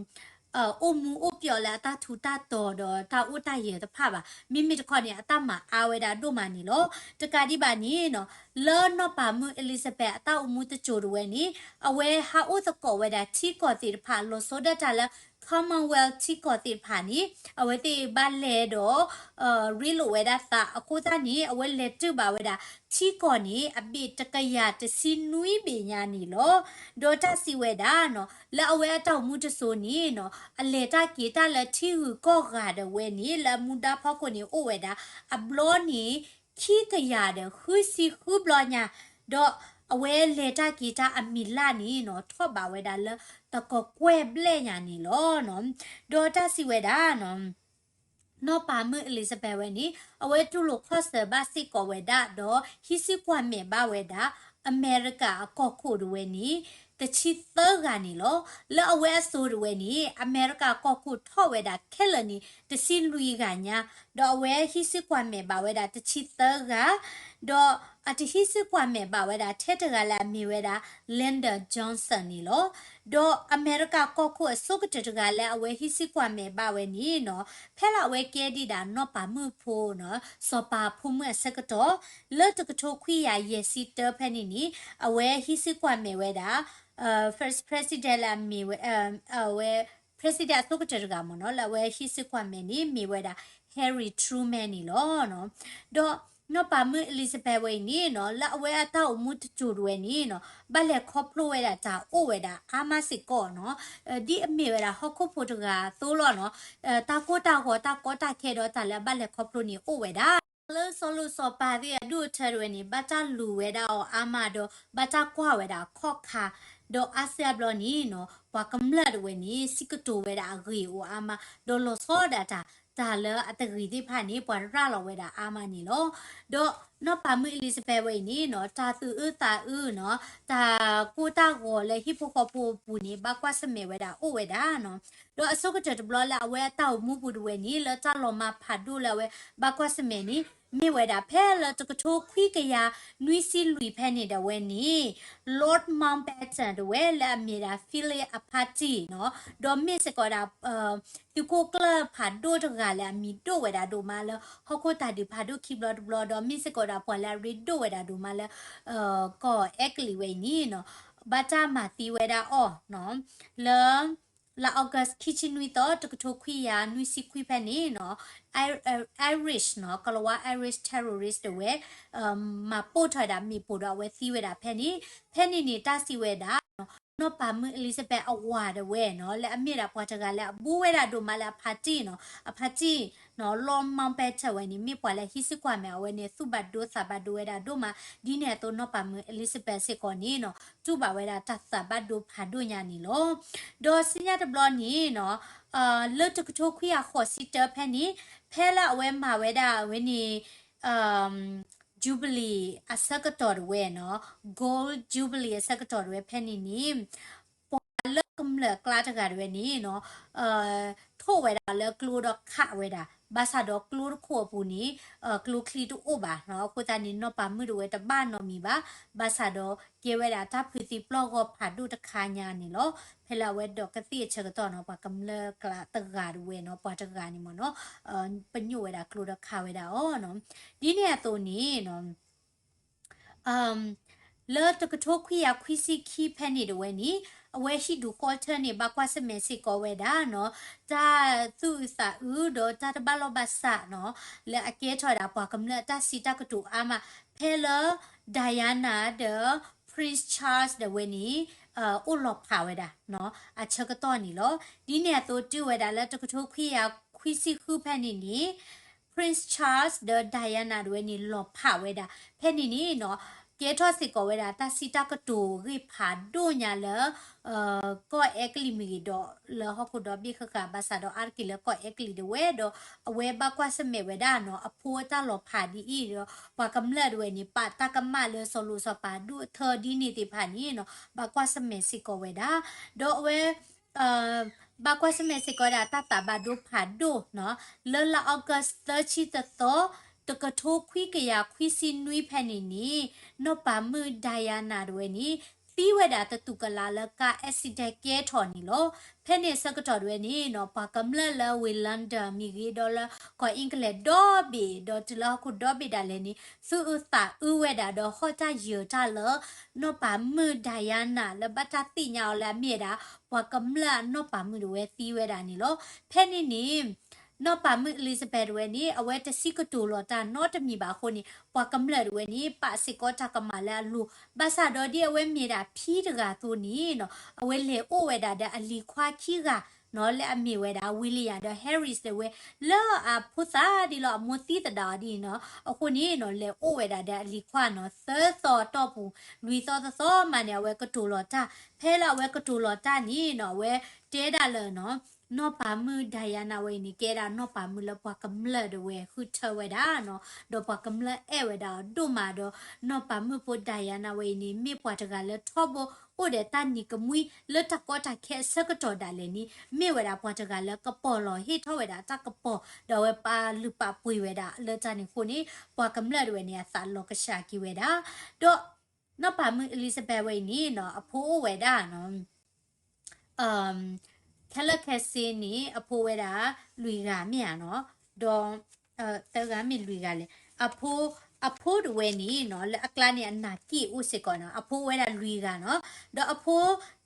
အိၣ်မူအိၣ်ပျီလၢအတၢ်ထူးတၢ်တီၤဒီးတၢ်အိၣ်တၢ်ယၢၤတဖၣ်ဘၣ်. မ့မ့ၢ်တခီန့ၣ် အတၢ်မၤအါဝဲဒၣ်ဒိၣ်မးန့ၣ်လီၤ. တကးဒံးဘၣ်န့ၣ်နီၤ လၢနီၢ်ပၤမုၣ် Elizabeth အတၢ်အိၣ်မူတစိၤတဝဲန့ၣ် အဝဲဟးအိၣ်သကိးဝဲဒၣ်ထံကီၢ်သ့ၣ်တဖၣ် လီၤဆီဒၣ်တၢ်လၢ Commonwealth ထံကီၢ်သ့ၣ်တဖၣ်န့ၣ် အဝဲသ့ၣ်ဘၣ်လဲၤဒီး ရ့လိာ်ဝဲဒၣ်သးအဃိသတးန့ၣ် အဝဲလဲၤတုၤဘၣ်ဝဲဒၣ် ထံကီၢ်န့ၣ် အဘ့ၣ်တကယၤတဆံနွံဘ့ၣ်ညါန့ၣ်လီၤ. ဒီးတၢ်စံးဝဲဒၣ်နီၤ လၢအဝဲအတၢ်အိၣ်မူတစိၤန့ၣ်နီၤ အလဲၤတၢ်က့ၤတၢ်လၢထံဂုၤကီၢ်ဂၤဒၣ်ဝဲန့ၣ် လၢအမူဒါဖီခိၣ်န့ၣ်အိၣ်ဝဲဒၣ် အဘျီန့ၣ် ခံကယၤဒီးဃုဆံဃုဘျီညါ ဒီးအဝဲလဲၤတၢ်က့ၤတၢ်အမံၤလၢ်န့ၣ်နီၤ ထီၣ်ဘးဝဲဒၣ်လၢတကကွဲၢ်ဘျဲၣ်ညါန့ၣ်လီၤ. ဒီးတၢ်စံးဝဲဒၣ်နီၤ နီၢ်ပၤမုၣ် Elizabeth ဝဲန့ၣ် အဝဲတူၢ်လိာ်ခီၣ်ဆၢဘၣ်စ့ၢ်ကီးဝဲဒၣ် ဒီးဟံးစုကွၢ်မဲာ်ဘၣ်ဝဲဒၣ် အမဲရကၤအကီၢ်ခိၣ်တဝဲန့ၣ် တဆံသၢဂၤန့ၣ်လီၤ. လၢအဝဲအစိၤတဝဲန့ၣ် အမဲရကၤကီၢ်ခိၣ်ထီၣ်ဝဲဒၣ်ခဲလၢာ်န့ၣ် တဆံလွံၢ်ဂၤညါ, ဒီးအဝဲဟံးစုကွၢ်မဲာ်ဘၣ်ဝဲဒၣ်တဆံသၢဂၤ, ဒီးအတဟံးစုကွၢ်မဲာ်ဘၣ်ဝဲဒၣ်ထဲတဂၤလၢအမ့ၢ်ဝဲဒၣ် Lyndon Johnson န့ၣ်လီၤ. ဒီးအမဲရကၤကီၢ်ခိၣ်အဆိကတၢၢ်တဂၤလၢအဝဲဟံးစုကွၢ်မဲာ်ဘၣ်ဝဲန့ၣ်နီၤ, ဖဲလၢအဝဲကဲဒံးဒၣ်နီၢ်ပၤမုၣ်ဖိနီၤ, စီၤပၤဖိမုၣ်အဆၢကတီၢ်, လၢတကထိခွံကယၤယဲၢ်ဆံတၢဖဲန့ၣ်န့ၣ် အဝဲဟံးစုကွၢ်မဲာ်ဝဲဒၣ် first president လၢအမ့ၢ်ဝဲ အဝဲ president အဆိကတၢၢ်တဂၤမ့ၢ်နီၤ, လၢအဝဲဟံးစုကွၢ်မဲာ်န့ၣ် မ့ၢ်ဝဲဒၣ် Harry Truman န့ၣ်လီၤ. ဒီးနီၢ်ပၤမုၣ် Elizabeth ဝဲအံၤန့ၣ်နီၤ, လၢအဝဲအတၢ်အိၣ်မူတစိၤတဝဲန့ၣ်နီၤ, ဘၣ်လဲၤခီဖျိဝဲဒၣ်တၢ်အိၣ်ဝဲဒၣ်အါမးစ့ၢ်ကီးနီၤ, ဒ်အမ့ၢ်ဝဲဒၣ်ဟီၣ်ခိၣ်ဖိတဂၤအသိးလီၤနီၤ, တၢ်ကိၢ်တၢ်ဂီၤ တၢ်ကီတၢ်ခဲဒီးတၢ်လၢအဘၣ်လဲၤခီဖျိန့ၣ်အိၣ်ဝဲဒၣ် လၢစီၤလိၤစီၤပၤသ့ၣ်အဒူၣ်အထၢတဝဲန့ၣ် ဘၣ်တၢ်လူၤဝဲဒၣ်အီၤအါမးဒီး ဘၣ်တၢ်ကွၢ်ဝဲဒၣ်အခီၣ်ခါ, ဒီးအါစုအါဘျီန့ၣ်နီၤ, ပှၤကမျၢၢ်တဝဲန့ၣ် စံးကတိၤဝဲဒၣ်အဂ့ၢ်အိၣ်အါမး, ဒီးလီၤဆီဒၣ်တၢ် တၢ်လၢအတဂ့ၤသ့ၣ်တဖၣ်န့ၣ် ပှၤရၤလီၤဝဲဒၣ်အါမးန့ၣ်လီၤ. ဒီးနီၢ်ပၤမုၣ် Elizabeth ဝဲအံၤန့ၣ်နီၤ တၢ်သူၣ်အုးသးအုးနီၤ တၢ်ကိၢ်တၢ်ဂီၤလၢဟံၣ်ဖိဃီဖိအပူၤန့ၣ် ဘၣ်ကွၢ်ဆၢၣ်မဲာ်ဝဲဒၣ်အိၣ်ဝဲဒၣ်နီၤ. ဒီးအဆိကတၢၢ်တဘျီလၢအဝဲအတၢ်အိၣ်မူပူၤတဝဲန့ၣ် လၢတၢ်လီၤမၢ်ဖးဒိၣ်လၢအဝဲဘၣ်ကွၢ်ဆၢၣ်မဲာ်န့ၣ် မ့ၢ်ဝဲဒၣ်ဖဲလၢတကထိခွံကယၤနွံဆံလွံၢ်ဖဲန့ၣ်ဒၣ်ဝဲန့ၣ် Lord Mountbatten တဝဲလၢအမ့ၢ်ဒၣ် Philip အဖါတံၢ်နီၤ ဒီးမ့ၢ်စ့ၢ်ကီးဒၣ် သုးခိၣ်ကျၢၢ်ဖးဒိၣ်တဂၤလၢအမံၤဒိၣ်ဝဲဒၣ်ဒိၣ်မးလၢ ဟီၣ်ခိၣ်တၢ်ဒုးဖးဒိၣ်ခံဘျီတဘျီ ဒီးမ့ၢ်စ့ၢ်ကီးဒၣ်ပှၤလၢအရ့ဒိၣ်ဝဲဒၣ်ဒိၣ်မးလၢ ကီၢ်အဲကလံးဝဲအံၤန့ၣ်နီၤ ဘၣ်တၢ်မၤသံဝဲဒၣ်အီၤနီၤ လၢ လါ August ခံဆံနွံသီ တကထိခွံကယၤနွံဆံခွံဖဲန့ၣ်နီၤ Irish နီၤ ကလၤဝါ Irish terrorist တဝဲ မၤပိာ်ထီၣ်ဝဲဒၣ်မ့ၣ်ပိၢ်ဒီးအဝဲသံဝဲဒၣ်ဖဲန့ၣ် ဖဲန့ၣ်န့ၣ် တၢ်စံးဝဲဒၣ် နီၢ်ပၤမုၣ် Elizabeth အဝၤတဝဲနီၤ လၢအမ့ၢ်ဒၣ်ပှၤတဂၤလၢအဘူးဝဲဒၣ်ဒိၣ်မးလၢအဖါတံၢ်နီၤ အဖါတံၢ်နီၤ Lord Mountbatten ဝဲန့ၣ် မ့ၢ်ပှၤလၢဟံးစုကွၢ်မဲာ်အဝဲန့ၣ် သူၣ်ဘၣ်ဒိသးဘၣ်ဒိဝဲဒၣ်ဒိၣ်မး ဒ်န့ၣ်အသိးနီၢ်ပၤမုၣ် Elizabeth စ့ၢ်ကီးန့ၣ်နီၤ တူၢ်ဘၣ်ဝဲဒၣ်တၢ်သးဘၣ်ဒိဖးဒိၣ်ညါန့ၣ်လီၤ. ဒီးဆူညါတဘျီန့ၣ်နီၤ လၢတကထိခွံကယၤဃိးဆံတၢဖဲန့ၣ် ဖဲလၢအဝဲမၤဝဲဒၣ်အဝဲန့ၣ် Jubilee အဆၢကတီၢ်တဝဲနီၤ Gold Jubilee အဆၢကတီၢ်တဝဲဖဲန့ၣ်န့ၣ် ပှၤလၢကမျၢၢ်အကျါတဂၤတဝဲန့ၣ်နီၤ ထိၣ်ဝဲဒၣ်လၢကျိဒီးခးဝဲဒၣ် ဘၣ်ဆၣ်ဒီးကျိတခိၣ်အပူၤန့ၣ် ကျိချံတအိၣ်ဘၣ်နီၤ အဃိသတးန့ၣ် နီၢ်ပၤမုၣ်တဝဲတဘၣ်နီတမံၤဘၣ် ဘၣ်ဆၣ်ဒီးကဲဝဲဒၣ်တၢ်ဖုးသံပျီၢ်ဂီၤဖးဒိၣ်တခါညါန့ၣ်လီၤ. ဖဲလၢအဝဲဒိးကသ့ၣ်အဆၢကတီၢ်နီၤ ပှၤကမျၢၢ်ကျါတဂၤတဝဲနီၤ ပှၤတဂၤန့ၣ်မ့ၢ်နီၤ ပညိၣ်ဝဲဒၣ်ကျိဒီးခးဝဲဒၣ်အီၤနီၤ ဒ်န့ၣ်အသိးန့ၣ်နီၤ လၢတကထိခွံကယၤခွံဆံခံဖဲန့ၣ်တဝဲန့ၣ် အဝဲဟံၣ်ဒူၣ်ဃီထၢန့ၣ် ဘၣ်ကွၢ်ဆၢၣ်မဲာ်စ့ၢ်ကီးဝဲဒၣ်နီၤ တၢ်သူၣ်အုးသးအုးဒီးတၢ်တဘၣ်လီၢ်ဘၣ်စးနီၤ လၢအကဲထီၣ်ဝဲဒၣ်ပှၤကမျၢၢ်အတၢ်စံးတၢ်ကတိၤအါမး ဖဲလၢ Diana ဒီး Prince Charles ဒၣ်ဝဲန့ၣ် အိၣ်လီၤဖးဝဲဒၣ်နီၤ အဆၢကတီၢ်န့ၣ်လီၤ. ဒ်န့ၣ်အသိးတုၤဝဲဒၣ်လၢတကထိခွံကယၤခွံဆံဃုဖဲန့ၣ်န့ၣ် Prince Charles ဒီး Diana ဒၣ်ဝဲန့ၣ် လီၤဖးဝဲဒၣ် ဖဲန့ၣ်န့ၣ်နီၤ ကဲထီၣ်စ့ၢ်ကီးဝဲဒၣ် တၢ်စံးတၢ်ကတိၤဂ့ၢ်ဖးဒိၣ်ညါလၢ ကီၢ်အဲကလံးမ့ၢ်ဂ့ၤဒီး လၢဟီၣ်ခိၣ်ဒီဘ့ၣ်ဃၣ်ဃၣ် ဘၣ်ဆၣ်ဒီးအါတက့ၢ်လၢကီၢ်အဲကလံးဒၣ်ဝဲ ဒီးအဝဲဘၣ်ကွၢ်ဆၢၣ်မဲာ်ဝဲဒၣ်နီၤ အဖိအတၢ်လီၤဖးဒ်အံၤဒီး ပှၤကမျၢၢ်ဒၣ်ဝဲန့ၣ် ပာ်တၢ်ကမၣ်လၢစီၤလိၤစီၤပၤဒူၣ်အထၢဒ်န့ၣ်သ့ၣ်တဖၣ်န့ၣ်နီၤ ဘၣ်ကွၢ်ဆၢၣ်မဲာ်စ့ၢ်ကီးဝဲဒၣ် ဒီးအဝဲ ဘၣ်ကွၢ်ဆၢၣ်မဲာ်စ့ၢ်ကီးဝဲဒၣ်တၢ်သးဘၣ်ဒိဖးဒိၣ်နီၤ လၢလါ August သၢဆံတသီ တကထိခွံကယၤခွံဆံနွံဖဲန့ၣ်န့ၣ် နီၢ်ပၤမုၣ် Diana ဒၣ်ဝဲန့ၣ် သံဝဲဒၣ်တတူၢ်ကလာ်လၢ car accident ကဲထီၣ်န့ၣ်လီၤ. ဖဲန့ၣ်အဆၢကတီၢ်ဒၣ်ဝဲန့ၣ်နီၤ ပှၤကမျၢၢ်လၢဝ့ၢ် London မ့ၢ်ဂ့ၤဒီးလၢကီၢ် England ဒီဘ့ၣ် ဒီးတုၤလၢဟီၣ်ခိၣ်ဒီဘ့ၣ်ဒၣ်လဲာ်န့ၣ် သူၣ်အုးသးအုးဝဲဒၣ်ဒီးဟီၣ်တၢ်ယၢၤတၢ်လၢ နီၢ်ပၤမုၣ် Diana လၢဘၣ်တၢ်သ့ၣ်ညါအီၤလၢအမ့ၢ်ဝဲဒၣ် ပှၤကမျၢၢ်အနီၢ်ပၤမုၣ်ဒၣ်ဝဲသံဝဲဒၣ်န့ၣ်လီၤ. ဖဲန့ၣ်န့ၣ် နီၢ်ပၤမုၣ် Elizabeth ဒၣ်ဝဲန့ၣ် အဝဲတစံးကတိၤလီၤတၢ်နီတမံၤဘၣ်အဃိန့ၣ် ပှၤကမျၢၢ်ဒၣ်ဝဲန့ၣ် ပာ်စ့ၢ်ကီးတၢ်ကမၣ်လၢအလိၤ ဘၣ်ဆၣ်ဒီးဒ်အဝဲမ့ၢ်ဒၣ်ဖံတဂၤအသိးန့ၣ်နီၤ အဝဲလဲၤအိၣ်ဝဲဒၣ်ဒီးအလံၤခွါခံဂၤနီၤ လၢအမ့ၢ်ဝဲဒၣ် William ဒီး Harry ဒၣ်ဝဲ လၢအဖိသၣ်ဒ်လီၤ အမိၢ်သံသဒၣ်အီၤဒ်န့ၣ်နီၤ အဃိန့ၣ်နီၤ လဲၤအိၣ်ဝဲဒၣ်ဒီးအလံၤခွါနီၤ သၢသီအတီၢ်ပူၤ လွံၢ်သီတသီမးန့ၣ် အဝဲကတိၤလီၤတၢ် ဖဲလၢအဝဲကတိၤလီၤတၢ်န့ၣ်နီၤ အဝဲတဲဒၣ်လၢနီၤ နီၢ်ပၤမုၣ် Diana ဝဲအံၤန့ၣ် ကဲဒၣ်နီၢ်ပၤမုၣ်လၢပှၤကမျၢၢ်ဒၣ်ဝဲဃုထၢဝဲဒၣ်နီၤ ဒီးပှၤကမျၢၢ်အဲၣ်ဝဲဒၣ်အီၤဒိၣ်မးဒီး နီၢ်ပၤမုၣ်ဖိ Diana ဝဲအံၤန့ၣ် မ့ၢ်ပှၤတဂၤလၢထီဘိအိၣ်ဒီးတၢ်နံၤကမှံလၢတၢ်ကီတၢ်ခဲအဆၢကတီၢ်ဒၣ်လဲာ်န့ၣ် မ့ၢ်ဝဲဒၣ်ပှၤတဂၤလၢကပီၤလီၤဟ့ၣ်ထီၣ်ဝဲဒၣ်တၢ်ကပီၤ ဒီးအဝဲပာ်လုၢ်ပာ်ပှ့ၤဝဲဒၣ်လၢတၢ်န့ၣ်အဃိန့ၣ် ပှၤကမျၢၢ်ဒၣ်ဝဲန့ၣ် အသးလီၤကဆှးက့ၤဝဲဒၣ် ဒီး နီၢ်ပၤမုၣ် Elizabeth ဝဲအံၤန့ၣ်နီၤ အဖိအိၣ်ဝဲဒၣ်နီၤ ခဲလၢာ်ခဲဆ့န့ၣ် အဖိဝဲဒၣ်လွံၢ်ဂၤမ့ၢ်ဧါနီၤ ဒီး သၢဂၤမ့ၢ်လွံၢ်ဂၤလဲၣ် အဖိ အဖိဒၣ်ဝဲန့ၣ်နီၤ လၢအကျါန့ၣ် အနၢ်က့ၣ်အိၣ်စ့ၢ်ကီးနီၤ အဖိဝဲဒၣ်လွံၢ်ဂၤနီၤ ဒီးအဖိ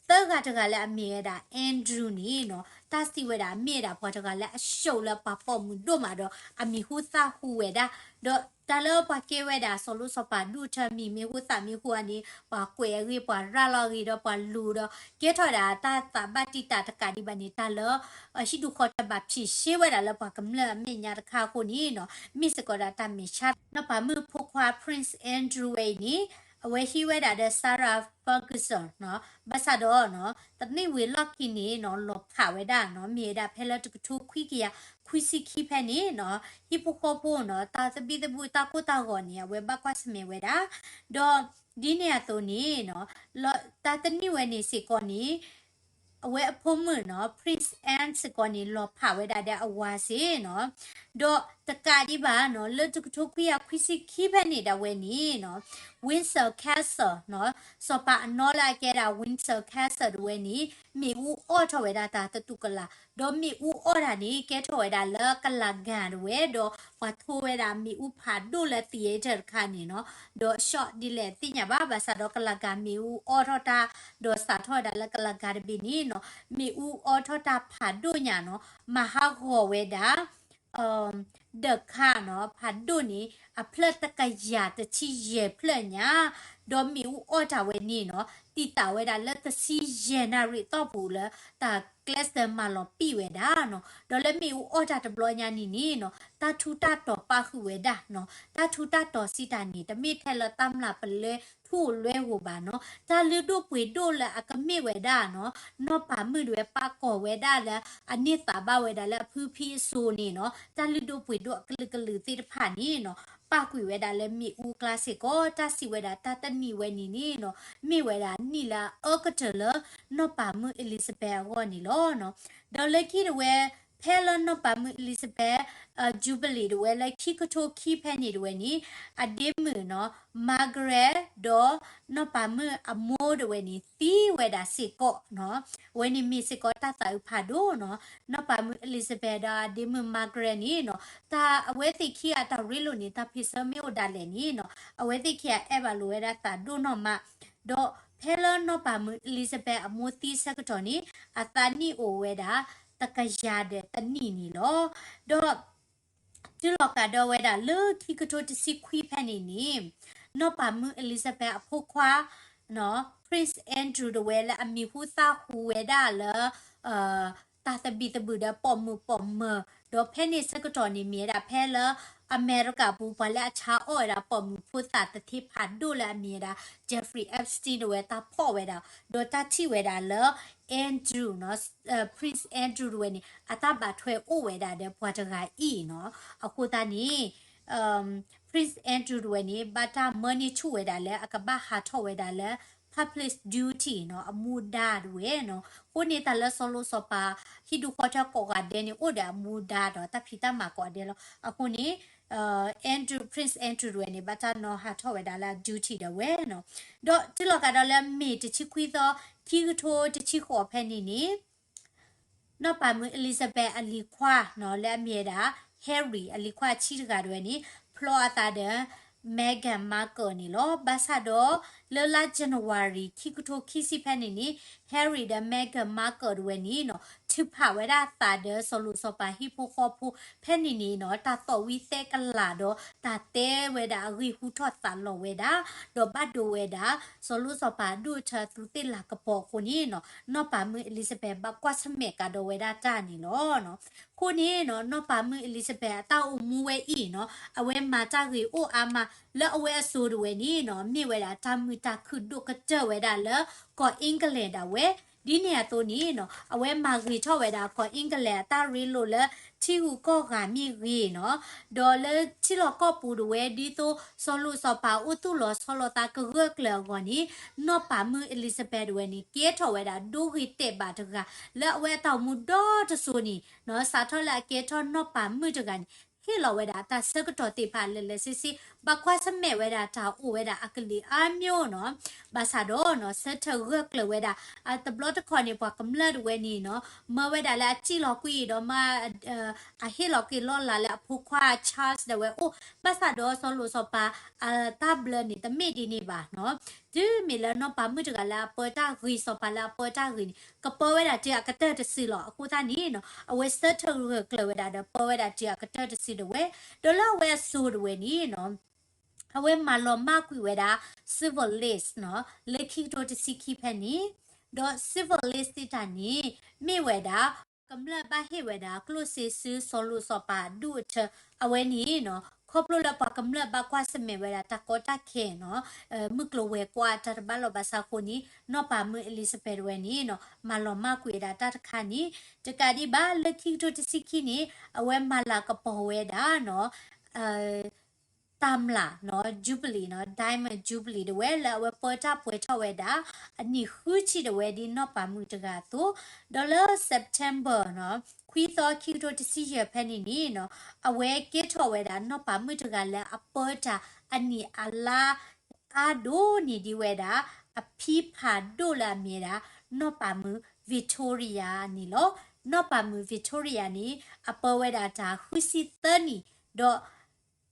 သၢဂၤတဂၤလၢအမ့ၢ်ဝဲဒၣ် Andrew န့ၣ်နီၤ တၢ်စံးဝဲဒၣ်မ့ၢ်ဝဲဒၣ်ပှၤတဂၤလၢအ show လၢပှၤပိာ်မုၣ်ဒိၣ်မးဒီး အမံၤဟူသၣ်ဟူဝဲဒၣ် ဒီးတၢ်လၢပှၤကဲဝဲဒၣ်စီၤလိၤစီၤပၤဒူၣ်ထၢမံၤမ့ၢ်ဟူသၣ်မ့ၢ်ဟူအါန့ၣ် ပှၤကွဲးအဂ့ၢ် ပှၤရၤလီၤအဂ့ၢ်ဒီးပှၤလူၤဒီး ကဲထီၣ်ဝဲဒၣ်တၢ်သးဘၣ်တံာ်တာ်တကးဒံးဘၣ်န့ၣ် တၢ်လၢ ဟံၣ်ဒူၣ်ဃီထၢဘၣ်ဖံးရှဲဝဲဒၣ်လၢပှၤကမျၢၢ်အမဲာ်ညါတခါအဃိန့ၣ်နီၤ မ့ၢ်စ့ၢ်ကီးဒၣ်တၢ်မဲာ်ဆှး နီၢ်ပၤမုၣ်ဖိခွါ Prince Andrew ဝဲအံၤန့ၣ် အဝဲဟံးဝဲဒၣ်ဒီး Sarah Ferguson နီၤ, ဘၣ်ဆၣ်ဒီးနီၤ တနံၣ်ဝံၤလီၢ်ခံန့ၣ်နီၤ လီၤဖးဝဲဒၣ်နီၤ, မ့ၢ်ဝဲဒၣ်ဖဲလၢတကထိခွံကယၤခွံဆံခံဖဲန့ၣ်နီၤ, ဟံၣ်ဖိဃီဖိနီၤ တၢ်သဘံၣ်သဘုၣ် တၢ်ကိၢ်တၢ်ဂီၤန့ၣ် အဝဲဘၣ်ကွၢ်ဆၢၣ်မဲာ်ဝဲဒၣ်, ဒီးဒ်န့ၣ်အသိးန့ၣ်နီၤ တၢ်တနံၣ်ဝဲန့ၣ်စ့ၢ်ကီးန့ၣ် အဝဲအဖိမုၣ်နီၤ Princess Anne စ့ၢ်ကီးန့ၣ် လီၤဖးဝဲဒၣ်ဒီးအဝၤစ့ၢ်နီၤ, ဒီးတကးဒံးဘၣ်နီၤ လၢတကထိခွံကယၤခွံဆံခံဖဲန့ၣ်ဒၣ်ဝဲန့ၣ်နီၤ Windsor Castle နီၤ, စီၤပၤအနီၢ်လၢအကဲဒၣ် Windsor Castle တဝဲန့ၣ် မ့ၣ်အူအီၣ်ထီၣ်ဝဲဒၣ်တၢ်တတူၢ်ကလာ်, ဒီးမ့ၣ်အူအီၣ်တၢ်န့ၣ် ကဲထီၣ်ဝဲဒၣ်လၢကလၤကၤတဝဲ, ဒီးပှၤထိဝဲဒၣ်မ့ၣ်အူဖးဒိၣ်လၢ theater တခါန့ၣ်နီၤ, ဒီး shot ဒ်လဲၣ်သ့ၣ်ညါဘၣ်, ဘၣ်ဆၣ်ဒီးကလၤကၤမ့ၣ်အူအီၣ်ထီၣ်တၢ်, ဒီးစးထီၣ်ဝဲဒၣ်လၢကလၤကၤတဘ့ၣ်န့ၣ်နီၤ မ့ၣ်အူအီၣ်ထီၣ်တၢ်ဖးဒိၣ်ညါနီၤ, မၤဟးဂီၤဝဲဒၣ် ဒီးခါနီၤ ဖးဒိၣ်န့ၣ် အဖျၢၣ်တကယၤတဆံယဲၢ်ဖျၢၣ်ညါ, ဒီးမ့ၣ်အူအီၣ်တၢ်ဝဲန့ၣ်နီၤ တံာ်တာ်ဝဲဒၣ်လၢတဆံယဲၢ်နၣ်ရံၣ်အတီၢ်ပူၤလၢ တၢ်ကျဲစၢးမၤလီၤပံာ်ဝဲဒၣ်နီၤ, ဒီးလၢမ့ၣ်အူအီၣ်တၢ်တဘျီညါန့ၣ်န့ၣ်နီၤ တၢ်ထူးတၢ်တီၤပၣ်ဃုာ်ဝဲဒၣ်နီၤ, တၢ်ထူးတၢ်တီၤစံးတၢ်န့ၣ် တမ့ၢ်ထဲလၢတၢ်မျၢ်ပလဲထူၣ်အိၣ်လွဲအိၣ်ဘၣ်နီၤ, တၢ်လုၢ်ဒိၣ်ပှ့ၤဒိၣ်လၢအကမ့ၢ်ဝဲဒၣ်နီၤ နီၢ်ပၤမုၣ်တဝဲပာ်ကီၤဝဲဒၣ်လၢ အန့ၢ်သးဘၣ်ဝဲဒၣ်လၢအဖုဖံအစိၤန့ၣ်နီၤ, တၢ်လုၢ်ဒိၣ်ပှ့ၤဒိၣ်အကလုာ်ကလုာ်သ့ၣ်တဖၣ်န့ၣ်နီၤ ပၣ်ကွံာ်ဝဲဒၣ်လၢမ့ၣ်အူအကျါစ့ၢ်ကီး, တၢ်စံးဝဲဒၣ်တၢ်တနံၣ်ဝဲန့ၣ်န့ၣ်နီၤ မ့ၢ်ဝဲဒၣ်နံၣ်လၢအအၢကတၢၢ်လၢ နီၢ်ပၤမုၣ် Elizabeth အဂီၢ်န့ၣ်လီၤနီၤ. ဒီးလၢခံတဝဲ ဖဲလၢနီၢ်ပၤမုၣ် Elizabeth Jubilee တဝဲလၢခံကထိခံဖဲန့ၣ်တဝဲန့ၣ် အဒ့မုၣ်နီၤ Margaret ဒီးနီၢ်ပၤမုၣ်အမိၢ်တဝဲန့ၣ် သံဝဲဒၣ်စ့ၢ်ကီးနီၤ. အဝဲန့ၣ်မ့ၢ်စ့ၢ်ကီးတၢ်သးအုးဖးဒိၣ်နီၤ. နီၢ်ပၤမုၣ် Elizabeth ဒီးအဒ့မုၣ် Margaret န့ၣ်နီၤ တၢ်အဝဲသ့ၣ်ခံဂၤတၢ်ရ့လိာ်န့ၣ် တၢ်ဖ့ၣ်ဆၢမ့ၢ်အိၣ်ဒၣ်လဲာ်န့ၣ်နီၤ အဝဲသ့ၣ်ခံဂၤအဲၣ်ဘၣ်လိာ်ဝဲဒၣ်သးဒိၣ်နီၢ်မး. ဒီးဖဲလၢနီၢ်ပၤမုၣ် Elizabeth အမိၢ်သံဆၢကတီၢ်န့ၣ် အသးနံၣ်အိၣ်ဝဲဒၣ် တကယၤဒီးတနံၣ်န့ၣ်လီၤ. ဒီး တုၤလီၤကဒီးဝဲဒၣ်လၢခံကထိတဆံခွံဖဲန့ၣ်န့ၣ် နီၢ်ပၤမုၣ် Elizabeth အဖိခွါ Prince Andrew တဝဲလၢအမံၤဟူသၣ်ဟူဝဲဒၣ်လၢ တၢ်သဘံၣ်သဘုၣ်ဒီးပိာ်မုၣ်ပိာ်မၢၤ, ဒီးဖဲန့ၣ်ဆၢကတီၢ်န့ၣ်မ့ၢ်ဝဲဒၣ်ဖဲလၢအမဲရကၤပူၤ ပှၤလၢအဆါအီၣ်ဝဲဒၣ်ပိာ်မုၣ်ဖိသၣ်သထ့ဖးဒိၣ်လၢအမံၤဝဲဒၣ် Jeffrey Epstein တဝဲတၢ်ဖီၣ်ဝဲဒၣ်, ဒီးတၢ်ထံၣ်ဝဲဒၣ်လၢ Andrew နီၤ Prince Andrew တဝဲန့ၣ် အတၢ်ဘၣ်ထွဲအိၣ်ဝဲဒၣ်ဒီးပှၤတဂၤအံၤနီၤ. အဃိသတးန့ၣ် Prince Andrew တဝဲန့ၣ် ဘၣ်တၢ်မၢန့ၢ်ဆူၣ်ဝဲဒၣ်လၢအကဘၣ်ဟးထီၣ်ဝဲဒၣ်လၢ public duty နီၤ အမူဒါတဝဲနီၤ. အဃိန့ၣ်တၢ်လၢစီၤလိၤစီၤပၤ ဟံၣ်ဒူၣ်ဃီထၢကိးဂၤဒဲးန့ၣ် အိၣ်ဒီးအမူဒါဒီးတၢ်ဖံးတၢ်မၤကိးဂၤဒဲးလီၤ. အဃိန့ၣ် Andrew Prince Andrew တဝဲန့ၣ် ဘၣ်တၢ်နီၤဟးထီၣ်ဝဲဒၣ်လၢ duty တဝဲနီၤ. ဒီးတုၤလီၤကဒီးလၢမ့ၢ်တဆံခွံသီ ခံကထိတဆံဃိးဖဲန့ၣ်န့ၣ် နီၢ်ပၤမုၣ် Elizabeth အလံၤခွါနီၤ လၢအမ့ၢ်ဝဲဒၣ် Harry အလံၤခွါအဆံးတဂၤတဝဲန့ၣ် ဖျီအသးဒီး Meghan Markle န့ၣ်လီၤ. ဘၣ်ဆၣ်ဒီး လၢလါ January ခံကထိခံဆံဖဲန့ၣ်န့ၣ် Harry ဒီး Meghan Markle တဝဲန့ၣ်နီၤ ထုးဖးဝဲဒၣ်သးဒီးစီၤလိၤစီၤပၤဟံၣ်ဖိဃီဖိဖဲန့ၣ်န့ၣ်နီၤ တၢ်သီၣ်ဝံသဲကလၤဒီး တၢ်တဲဝဲဒၣ်အဂ့ၢ်ဟူထီၣ်သးလီၤဝဲဒၣ် ဒီးဘၣ်ဒိဝဲဒၣ် စီၤလိၤစီၤပၤအဒိၣ်အထၢအသူးသ့ၣ်လၤကပီၤအဃိန့ၣ်နီၤ နီၢ်ပၤမုၣ် Elizabeth ဘၣ်ကွၢ်ဆၢၣ်မဲာ်ကဒီးဝဲဒၣ်တၢ်န့ၣ်လီၤ. အဃိန့ၣ်နီၤ နီၢ်ပၤမုၣ် Elizabeth အတၢ်အိၣ်မူဝဲအံၤနီၤ အဝဲမၤတၢ်ဂ့ၤအိၣ်အါမး လၢအဝဲအစိၤတဝဲန့ၣ်နီၤ မ့ၢ်ဝဲဒၣ်တၢ်မုာ်တၢ်ခုၣ်ဒိၣ်ကတၢၢ်ဝဲဒၣ်လၢကီၢ် England ဒၣ်ဝဲ ဒ်န့ၣ်အသိးန့ၣ်နီၤ အဝဲမၤဂ့ၤထီၣ်ဝဲဒၣ်ကီၢ် England အတၢ်ရ့လိာ်လၢထံဂုၤကီၢ်ဂၤမ့ၢ်ဂ့ၤနီၤ ဒီးလၢထံလီၢ်ကီၢ်ပူၤတဝဲ ဒ်သိးစီၤလိၤစီၤပၤအိၣ်သူၣ်လီၤဆီလီၤသးကဂၢၢ်ကျၢၤအဂီၢ်န့ၣ် နီၢ်ပၤမုၣ် Elizabeth တဝဲန့ၣ် ကဲထီၣ်ဝဲဒၣ်ဒိဂ့ၤတဲာ်ဘၣ်တဂၤ လၢအဝဲအတၢ်အိၣ်မူဒီတစိၤန့ၣ်နီၤ စးထီၣ်လၢအကဲထီၣ်နီၢ်ပၤမုၣ်တဂၤန့ၣ် ဟ့ၣ်လီၤဝဲဒၣ်တၢ်ဆၢကတီၢ်သ့ၣ်တဖၣ်လၢာ်လၢာ်ဆ့ဆ့ ဘၣ်ကွၢ်ဆၢၣ်မဲာ်ဝဲဒၣ်တၢ်အိၣ်ဝဲဒၣ်အကလုာ်အါမျိုးနီၤ ဘၣ်ဆၣ်ဒီးနီၤ ဆၢထၢၣ်ဂၢၢ်ကျၢၤဝဲဒၣ် အတဘျီတခီၣ်န့ၣ် ပှၤကမျၢၢ်တဝဲန့ၣ်နီၤ မၢဝဲဒၣ်လၢအစံၣ်လီၤကွံာ်ဒီးမၢ အဟ့ၣ်လီၤက့ၤလီၢ်လၤလၢအဖိခွါ Charles ဒၣ်ဝဲအိၣ် ဘၣ်ဆၣ်ဒီးစီၤလိၤစီၤပၤ အတၢ်ဘျၢန့ၣ် တမ့ၢ်ဒ်န့ၣ်ဘၣ်နီၤ တုၤမ့ၢ်လၢနီၢ်ပၤမုၣ်တဂၤလၢအပၢတၢ်ဂ့ၤ စီၤပၤလၢအပၢတၢ်ဂ့ၤန့ၣ် ကပၢဝဲဒၣ်တုၤအကတၢၢ်တစုလီၤ. အဃိသတးန့ၣ်နီၤ အဝဲဆၢထၢၣ်ဂၢၢ်ကျၢၤဝဲဒၣ်ဒီးပၢဝဲဒၣ်တုၤအကတၢၢ်တစုဒၣ်ဝဲ ဒီးလၢအဝဲအစိၤတဝဲန့ၣ်နီၤ အဝဲမၤလီၤမၢ်ကွံာ်ဝဲဒၣ် civil list နီၤ လၢခံကထိတဆံခံဖဲန့ၣ် ဒီး civil list သ့ၣ်တဖၣ်န့ၣ် မ့ၢ်ဝဲဒၣ် ပှၤကမျၢၢ်ဘၣ်ဟ့ၣ်ဝဲဒၣ် ကျိၣ်စ့ဆူစီၤလိၤစီၤပၤအဒူၣ်အထၢ အဝဲန့ၣ်နီၤ ခီဖျိလၢပှၤကမျၢၢ်ဘၣ်ကွၢ်ဆၢၣ်မဲာ်ဝဲဒၣ်တၢ်ကီတၢ်ခဲနီၤ, မုၢ်ကျိၤဝဲၤကွာ်တၢ်တဘၣ်လီၢ်ဘၣ်ဆၣ်အဃိန့ၣ် နီၢ်ပၤမုၣ် Elizabeth တဝဲန့ၣ်နီၤ မၤလီၤမၢ်ကွံာ်ဝဲဒၣ်တၢ်တခါန့ၣ်, တကးဒံးဘၣ်လၢခံကထိတဆံခံန့ၣ် အဝဲမၤလၤကပီၤဝဲဒၣ်နီၤ တၢ်မျၢ်နီၤ Jubilee နီၤ Diamond Jubilee တဝဲ လၢအဝဲပၢတၢ်ပှဲၤထီၣ်ဝဲဒၣ် အနံၣ်ဃုဆံတဝဲဒ်နီၢ်ပၤမုၣ်တဂၤအသိး, ဒီးလၢ September နီၤ ခွံသီ ခံကထိတဆံယဲၢ်ဖဲန့ၣ်န့ၣ်နီၤ အဝဲကဲထီၣ်ဝဲဒၣ်နီၢ်ပၤမုၣ်တဂၤလၢအပၢတၢ်အနံၣ်အလါ အါဒိၣ်န့ၢ်ဒံးဝဲဒၣ် အဖံဖးဒိၣ်လၢအမ့ၢ်ဒၣ် နီၢ်ပၤမုၣ် Victoria န့ၣ်လီၤ. နီၢ်ပၤမုၣ် Victoria န့ၣ် အပၢဝဲဒၣ်တၢ်ဃုဆံသၢနံၣ်, ဒီး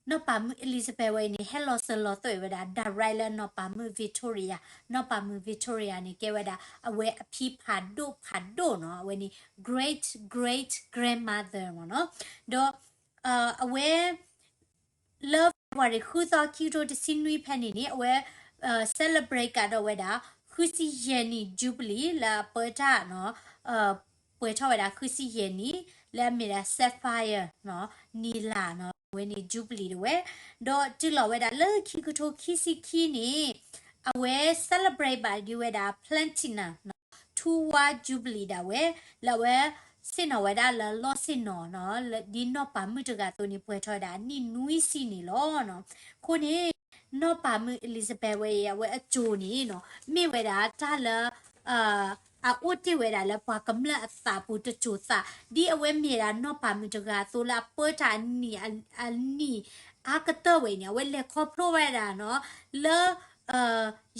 နီၢ်ပၤမုၣ် Elizabeth ဝဲအံၤန့ၣ် ဟဲလီၤစၢၤလီၤသွဲၣ်ဝဲဒၣ် direct လၢနီၢ်ပၤမုၣ် Victoria, နီၢ်ပၤမုၣ် Victoria န့ၣ် ကဲဝဲဒၣ် အဝဲအဖံဖးဒိၣ်ဖးဒိၣ်နီၤ, အဝဲန့ၣ် great great grandmother မ့ၢ်နီၤ, ဒီး အဝဲ လၢ February ဃုသီ ခံကထိတဆံနွံဖဲန့ၣ်န့ၣ် အဝဲ celebrate ကဒီးဝဲဒၣ် ဃုဆံယဲၢ်နံၣ် Jubilee လၢအပၢတၢ်နီၤ, ပှဲၤထီၣ်ဝဲဒၣ်ဃုဆံယဲၢ်နံၣ် လၢအမ့ၢ်ဒၣ် sapphire နီၤ, နံၤလၤနီၤ, အဝဲန့ၣ် Jubilee တဝဲ, ဒီးတုၤလီၤဝဲဒၣ်လၢခံကထိခံဆံခံန့ၣ် အဝဲ celebrate ဘၣ်ဒံးဝဲဒၣ် platinum နီၤ two one Jubilee ဒၣ်ဝဲ, လၢအဝဲ ဆ့ၣ်နီၤဝဲဒၣ်လၢလီၢ်ဆ့ၣ်နီၤနီၤ, ဒ်နီၢ်ပၤမုၣ်တဂၤအသိးန့ၣ် ပှဲၤထီၣ်ဝဲဒၣ်အနံၣ်နွံဆံန့ၣ်လီၤ. အဃိန့ၣ် နီၢ်ပၤမုၣ် Elizabeth ဝဲအံၤ အဝဲအစိၤန့ၣ်နီၤ မ့ၢ်ဝဲဒၣ်တၢ်လၢ အအိၣ်တ့ၢ်ဝဲဒၣ်လၢပှၤကမျၢၢ်အသးပူၤတစိၤသး, ဒ်အဝဲမ့ၢ်ဒၣ်နီၢ်ပၤမုၣ်တဂၤအသိးလၢအပၢတၢ်အနံၣ် အနံၣ်အါကတၢၢ်ဝဲအံၤန့ၣ် အဝဲလဲၤခီဖျိဝဲဒၣ်နီၤ လၢ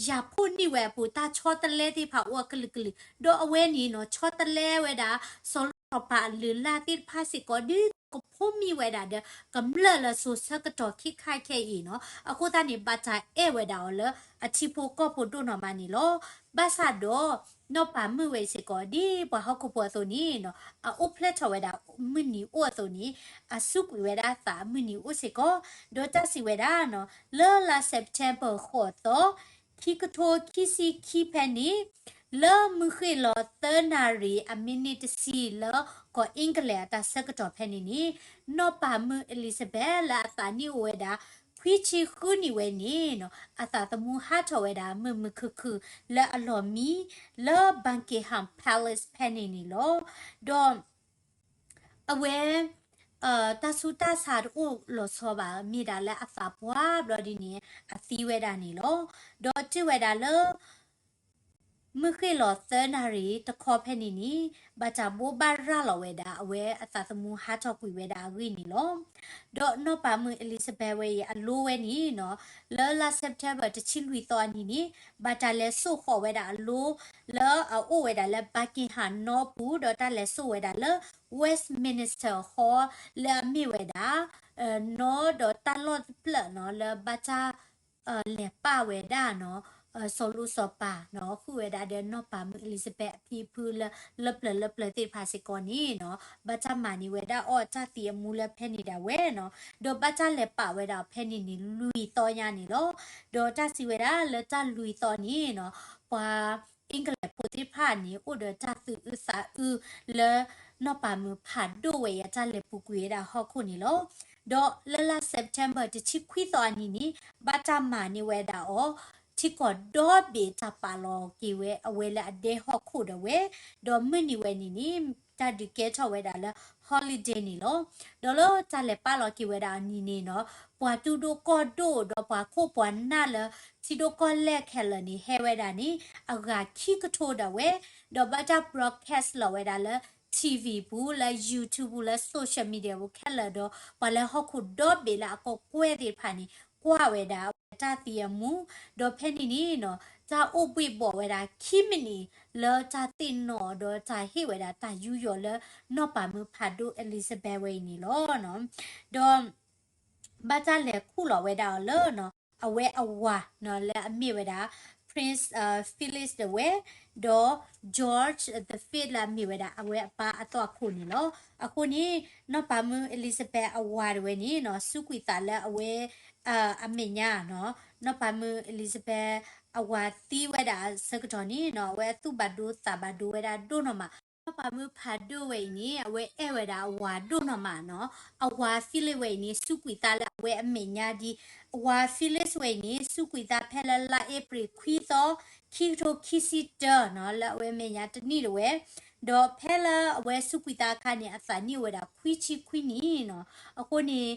ယၤဖှိၣ်နံၣ်ဝဲအပူၤ တၢ်ဆီတလဲသ့ၣ်တဖၣ်အိၣ်အကလုာ်ကလုာ်, ဒီးအဝဲန့ၣ်နီၤ ဆီတလဲဝဲဒၣ် စီၤလိၣ်စီၤပၤအလုၢ်အလၢ်သ့ၣ်တဖၣ်စ့ၢ်ကီး ဒ်သိးကဖိးမံဝဲဒၣ်ဒီး ကမျၢၢ်လၢစိၤဆၢကတီၢ်ခဲခါခဲအံၤနီၤ, အဃိသတးန့ၣ် ဘၣ်တၢ်အဲၣ်ဝဲဒၣ်အီၤလၢအထံဖိကီၢ်ဖိဒိၣ်နီၢ်မးန့ၣ်လီၤ. ဘၣ်ဆၣ်ဒီး နီၢ်ပၤမုၣ်ဝဲအံၤစ့ၢ်ကီး ဒ်ပှၤဟီၣ်ခိၣ်ဖိအသိးန့ၣ်နီၤ အအိၣ်ဖျဲၣ်ထီၣ်ဝဲဒၣ်မုၢ်နံၤအိၣ်အသိးန့ၣ် အစူးကွံာ်ဝဲဒၣ်အသးအမုၢ်နံၤအိၣ်စ့ၢ်ကီး, ဒီးတၢ်စံးဝဲဒၣ်နီၤ လၢလါ September ဃိးသီ ခံကထိခံဆံခံဖဲန့ၣ် လၢမုၢ်ဃ့ၢ်လီၤသၢနၣ်ရံၣ်အမံးနံးတဆံ လၢကီၢ်အ့ကလဲးအတၢ်ဆၢကတီၢ်ဖဲန့ၣ်န့ၣ် နီၢ်ပၤမုၣ် Elizabeth လၢအသးနံၣ်အိၣ်ဝဲဒၣ် ခွံဆံဃုနံၣ်ဝဲန့ၣ်နီၤ အသးသမူဟးထီၣ်ဝဲဒၣ်မုာ်မုာ်ခုၣ်ခုၣ်လၢအလီၢ်မံ လၢ Buckingham Palace ဖဲန့ၣ်န့ၣ်လီၤ. ဒီး အဝဲ တၢ်ဆူးတၢ်ဆါတအိၣ်လီၤဆီဘၣ် မ့ၢ်ဒၣ်လၢအသးပှၢ်ဘျီဒ်န့ၣ် အသံဝဲဒၣ်န့ၣ်လီၤ. ဒီးတုၤဝဲဒၣ်လၢ မုၢ်ဃ့ၢ်လီၤသၢနၣ်ရံၣ်တခီဖဲန့ၣ်န့ၣ် ဘၣ်တၢ်ဘိးဘၣ်ရၤလီၤဝဲဒၣ် အဝဲအသးသမူဟးထီၣ်ကွံာ်ဝဲဒၣ်အဂ့ၢ်န့ၣ်လီၤ. ဒီးနီၢ်ပၤမုၣ် Elizabeth ဝဲအံၤအလိဝဲန့ၣ်နီၤ လၢလါ September တဆံလွံၢ်သီအနံၤန့ၣ် ဘၣ်တၢ်လဲၤစိာ်ဃီၤဝဲဒၣ်အလိ လၢအအိၣ်ဝဲဒၣ်လၢ Buckingham နီၢ်ပူၤ ဒီးတၢ်လဲၤစိာ်ဝဲဒၣ်လၢ Westminster Hall လၢအမ့ၢ်ဝဲဒၣ် နီၢ်ဒီးတၢ်လီၢ်တဖျၢၣ်နီၤ လၢဘၣ်တၢ် လဲၤပာ်ဝဲဒၣ်နီၤ စီၤလိၣ်စီၤပၤနီၤ ဃုာ်ဝဲဒၣ်ဒီးနီၢ်ပၤမုၣ် Elizabeth အဖံအဖုလၢ လၢပျၢၤလၢပျၢၤသ့ၣ်တဖၣ်စ့ၢ်ကီးန့ၣ်နီၤ ဘၣ်တၢ်မၤန့ၢ်ဝဲဒၣ်အီၤတၢ်သံအမူလၢဖဲန့ၣ်ဒၣ်ဝဲနီၤ ဒီးဘၣ်တၢ်လဲၤပာ်ဝဲဒၣ်ဖဲန့ၣ်န့ၣ် လွံၢ်သီညါန့ၣ်လီၤ. ဒီးတၢ်စံးဝဲဒၣ်လၢတၢ်လွံၢ်သီန့ၣ်နီၤ ပှၤ England ဖိသ့ၣ်တဖၣ်န့ၣ် အိၣ်ဒီးတၢ်သူၣ်အုးသးအုးလၢ နီၢ်ပၤမုၣ်ဖးဒိၣ်ဝဲအံၤ တၢ်လဲၤပူၤကွံာ်ဝဲဒၣ်ဟီၣ်ခိၣ်န့ၣ်လီၤ. ဒီးလၢလါ September တဆံခွံသီအနံၤန့ၣ် ဘၣ်တၢ်မၤန့ၢ်ဝဲဒၣ်အီၤ ထံကီၢ်ဒီဘ့ၣ်တၢ်ပာ်လီၤက့ၤဝဲအဝဲလၢအဒဲဟီၣ်ခိၣ်ဒၣ်ဝဲ, ဒီးမုၢ်နံၤဝဲန့ၣ်န့ၣ် တၢ်ဒုးကဲထီၣ်ဝဲဒၣ်လၢ holiday န့ၣ်လီၤ. ဒီးလၢတၢ်လဲၤပာ်လီၤက့ၤဝဲဒၣ်အနံၤန့ၣ်နီၤ ပှၤတူၢ်ဒိၣ်ကီၢ်ဒိၣ်ဒီးပှၤခိၣ်ပှၤနၢ်လၢ ထံဒိၣ်ကီၢ်လဲၢ်ခဲလၢာ်န့ၣ် ဟဲဝဲဒၣ်န့ၣ် အဂၤခံကထိဒၣ်ဝဲ, ဒီးဘၣ်တၢ် broadcast လီၤဝဲဒၣ်လၢ ထံၣ်ဝံၣ် ပူၤ လၢ YouTube ပူၤ လၢ social media ပူၤခဲလၢာ်ဒီး ပှၤလၢဟီၣ်ခိၣ်ဒီဘ့ၣ်လၢအကီၢ်ကွဲသ့ၣ်တဖၣ်န့ၣ် ကွၢ်ဝဲဒၣ်အဝဲတၢ်သံအမူ, ဒီးဖဲန့ၣ်န့ၣ်နီၤ တၢ်အိၣ်ဘှ့ၣ်ဘီၣ်ဝဲဒၣ်ခံမံးနံး လၢတၢ်သ့ၣ်နီၣ်ဒီးတၢ်ဟ့ၣ်ဝဲဒၣ်တၢ်ယူးယီၣ်လၢနီၢ်ပၤမုၣ်ဖးဒိၣ် Elizabeth ဝဲအံၤန့ၣ်လီၤ. ဒီး ဘၣ်တၢ်လဲၤခူၣ်လီၤဝဲဒၣ်အီၤလၢနီၤ အဝဲအဝၤနီၤ လၢအမ့ၢ်ဝဲဒၣ် Prince Philip ဒၣ်ဝဲ, ဒီး George the Fifth လၢအမ့ၢ်ဝဲဒၣ်အဝဲအပၢ်အသွၣ်ခိၣ်န့ၣ်လီၤ. အဃိန့ၣ် နီၢ်ပၤမုၣ် Elizabeth အဝၤဒၣ်ဝဲန့ၣ်နီၤ စူးကွံာ်သးလၢအဝဲ အမဲာ်ညါနီၤ, နီၢ်ပၤမုၣ် Elizabeth အဝၤသံဝဲဒၣ်အဆၢကတီၢ်န့ၣ်နီၤ အဝဲအသူၣ်ဘၣ်ဒိသးဘၣ်ဒိဝဲဒၣ်ဒိၣ်နီၢ်မး နီၢ်ပၤမုၣ်ဖးဒိၣ်ဝဲအံၤန့ၣ် အဝဲအဲၣ်ဝဲဒၣ်အဝၤဒိၣ်နီၢ်မးနီၤ. အဝၤ Philip ဝဲအံၤန့ၣ် စူးကွံာ်သးလၢအဝဲအမဲာ်ညါဒ်, အဝၤ Phyllis ဝဲအံၤန့ၣ် စူးကွံာ်သးဖဲလၢလါအ့ဖြ့ၣ်ခွံသီ ခံကထိခံဆံတၢနီၤ လၢအဝဲအမဲာ်ညါတနံၣ်တဝဲ, ဒီးဖဲလၢအဝဲစူးကွံာ်သးအခါန့ၣ် အသးနံၣ်အိၣ်ဝဲဒၣ်ခွံဆံခွံနံၣ်နီၤ. အဃိန့ၣ်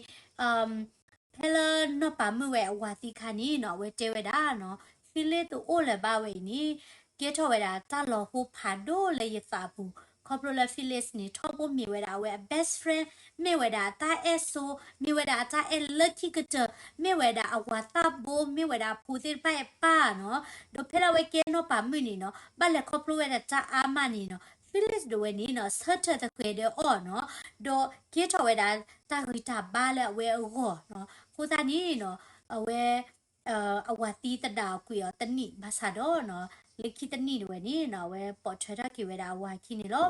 ဖဲလၢနီၢ်ပၤမုၣ်ဝဲအဝၤသံခါန့ၣ်နီၤ အဝဲတဲဝဲဒၣ်နီၤ Phyllis တအိၣ်လၢၤဘၣ်ဝဲအံၤန့ၣ် ကဲထီၣ်ဝဲဒၣ်တၢ်လီၤဟိဖးဒိၣ်လၢယသးအပူၤ, ခီဖျိလၢ Phyllis န့ၣ် ထီဘိမ့ၢ်ဝဲဒၣ်အဝဲအ best friend, မ့ၢ်ဝဲဒၣ်အတၢ်အဲၣ်ဆိ, မ့ၢ်ဝဲဒၣ်အတၢ်အဲၣ်လၢခံကတၢၢ်, မ့ၢ်ဝဲဒၣ်အဝၤသးဘိ, မ့ၢ်ဝဲဒၣ်အဖိသ့ၣ်တဖၣ်အပၢ်နီၤ. ဒီးဖဲလၢအဝဲကဲနီၢ်ပၤမုၣ်န့ၣ်နီၤ ဘၣ်လဲၤခီဖျိဝဲဒၣ်တၢ်အါမးန့ၣ်နီၤ Phyllis ဒၣ်ဝဲန့ၣ်နီၤ ဆၢထၢၣ်သဃဲၤဒီးအီၤနီၤ, ဒီးကဲထီၣ်ဝဲဒၣ်တၢ်ဂံၢ်တၢ်ဘါလၢအဝဲအဂီၢ်နီၤ. အဃိသတးန့ၣ်နီၤ အဝဲ အဝၤသံသဒၣ်အီၤကွံာ်အီၤတနံၣ်ဘၣ်ဆၣ်ဒီးနီၤ လၢခံတနံၣ်ဒၣ်ဝဲန့ၣ်နီၤ အဝဲပိာ်ထွဲထီၣ်က့ၤဝဲဒၣ်အဝၤခံန့ၣ်လီၤ.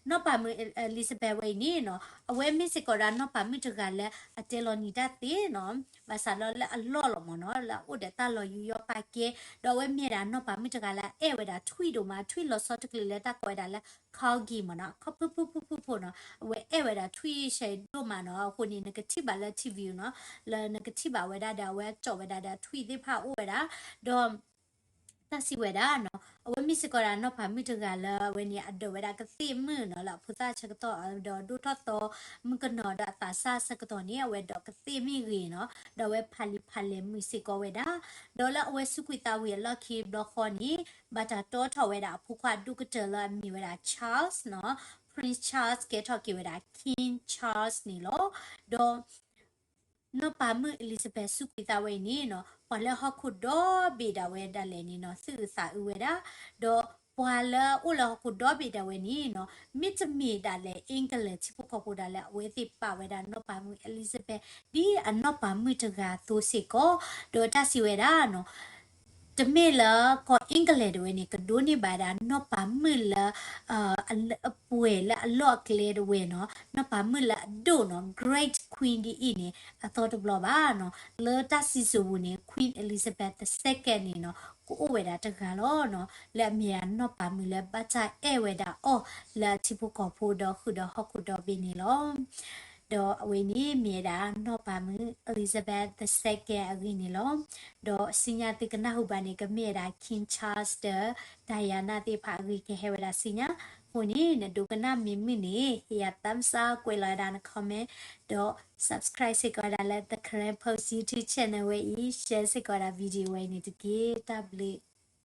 နီၢ်ပၤမုၣ် Elizabeth ဝဲအံၤန့ၣ်နီၤ အဝဲမ့ၢ်စ့ၢ်ကီးဒၣ်နီၢ်ပၤမုၣ်တဂၤလၢအတဲလီၤနံၤတၢ်သ့နီၤ, ဘၣ်ဆၣ်ဒီးလၢအလီၢ်လီၤမ့ၢ်နီၤ လၢအအိၣ်ဒီးတၢ်လီၤယူးယီၣ်ပာ်ကဲ, ဒီးအဝဲမ့ၢ်ဒၣ်နီၢ်ပၤမုၣ်တဂၤလၢအအဲၣ်ဝဲဒၣ်ထွံၣ်ဒိၣ်မး, ထွံၣ်လီၤဆီတကလုာ်လၢတၢ်ကိးဝဲဒၣ်လၢ corgi မ့ၢ်နီၤ, ခီဖုၣ်ဖုၣ်ဖုၣ်ဖုၣ်ဖုၣ်နီၤ, အဝဲအဲၣ်ဝဲဒၣ်ထွံၣ်ဆဲးဒိၣ်မးနီၤ. အဃိန့ၣ် နကထံၣ်ဘၣ်လၢ ထံၣ်ဝံၤ နီၤ, လၢနကထံၣ်ဘၣ်ဝဲဒၣ်ဒီး အဝဲကၠီၣ်ဝဲဒၣ်ဒီးထွံၣ်သ့ၣ်တဖၣ်အိၣ်ဝဲဒၣ်, ဒီး တၢ်စံးဝဲဒၣ်နီၤ အဝဲမ့ၢ်စ့ၢ်ကီးဒၣ်နီၢ်ပၤမုၣ်တဂၤလၢအဝဲန့ၣ် အဒိးဝဲဒၣ်ကသ့ၣ်မုၣ်နီၤ လၢအဖိသၣ်ဆၢကတီၢ် ဒီးဒိၣ်ထီၣ်သီမုၣ်ကနီၤဒီးအသးစၢ်ဆၢကတီၢ်န့ၣ် အဝဲဒိးကသ့ၣ်မ့ၢ်ဂ့ၤနီၤ, ဒီးအဝဲဖးလံာ်ဖးလဲၢ်မုာ်စ့ၢ်ကီးဝဲဒၣ်, ဒီးလၢအဝဲစူးကွံာ်သးဝံၤအလီၢ်ခံဘျီဃီန့ၣ် ဘၣ်တၢ်တီထီၣ်ဝဲဒၣ်အဖိခွါဒိၣ်ကတၢၢ်လၢအမ့ၢ်ဝဲဒၣ် Charles နီၤ, Prince Charles ကဲထီၣ်က့ၤဝဲဒၣ် King Charles န့ၣ်လီၤ. ဒီး နီၢ်ပၤမုၣ် Elizabeth စူးကွံာ်သးဝဲအံၤန့ၣ်နီၤ ပှၤလၢဟီၣ်ခိၣ်ဒီဘ့ၣ်ဒၣ်ဝဲဒၣ်လဲာ်န့ၣ်နီၤ သူၣ်အုးသးအုးဝဲဒၣ်, ဒီးပှၤလၢအအိၣ်လၢဟီၣ်ခိၣ်ဒီဘ့ၣ်ဒၣ်ဝဲန့ၣ်နီၤ မ့တမ့ၢ်ဒၣ်လဲာ် England ထံဖိကီၢ်ဖိဒၣ်လဲာ် အဝဲသ့ၣ်ပာ်ဝဲဒၣ်နီၢ်ပၤမုၣ် Elizabeth ဒ်အနီၢ်ပၤမုၣ်တဂၤအသိးစ့ၢ်ကီး, ဒီးတၢ်စံးဝဲဒၣ်နီၤ တမ့ၢ်လၢကီၢ် England ဒၣ်ဝဲန့ၣ် ကဒိးန့ၢ်ဘၣ်ဒၣ်နီၢ်ပၤမုၣ်လၢ အပှဲၤလၢအလီၢ်အကျဲဒၣ်ဝဲနီၤ, နီၢ်ပၤမုၣ်လၢအဒိၣ်နီၤ Great Queen ဒ်အံၤန့ၣ် အသီတဘျီဘၣ်နီၤ. လၢတၢ်စံၣ်စိၤပူၤန့ၣ် Queen Elizabeth the second န့ၣ်နီၤ ကအိၣ်ဝဲဒၣ်တဂၤလီၤနီၤ, လၢအမ့ၢ်ဒၣ်နီၢ်ပၤမုၣ်လၢဘၣ်တၢ်အဲၣ်ဝဲဒၣ်အီၤလၢအထံဖိကီၢ်ဖိဒီးဃုာ်ဒီးဟီၣ်ခိၣ်ဒီဘ့ၣ်န့ၣ်လီၤ. ဒီးအဝဲန့ၣ်မ့ၢ်ဝဲဒၣ်နီၢ်ပၤမုၣ် Elizabeth the second အဂ့ၢ်န့ၣ်လီၤ. ဒီးဆူညါသုကနၢ်ဟူဘၣ်န့ၣ် ကမ့ၢ်ဝဲဒၣ် King Charles ဒီး Diana သ့ၣ်တဖၣ်အဂ့ၢ်ကဟဲဝဲဒၣ်ဆူညါ. အဃိန့ၣ် နဒိကနၣ်မ့ၢ်မုာ်န့ၣ် ဟ့ၣ်ယၤ thumbs up ကွဲးလီၤဝဲဒၣ်န comment ဒီး subscribe စ့ၢ်ကီးဝဲဒၣ်လၢ The Karen Post YouTube channel ဝဲအံၤ, share စ့ၢ်ကီးဝဲဒၣ် video ဝဲအံၤန့ၣ်တက့ၢ်. တၢ်ဘျုး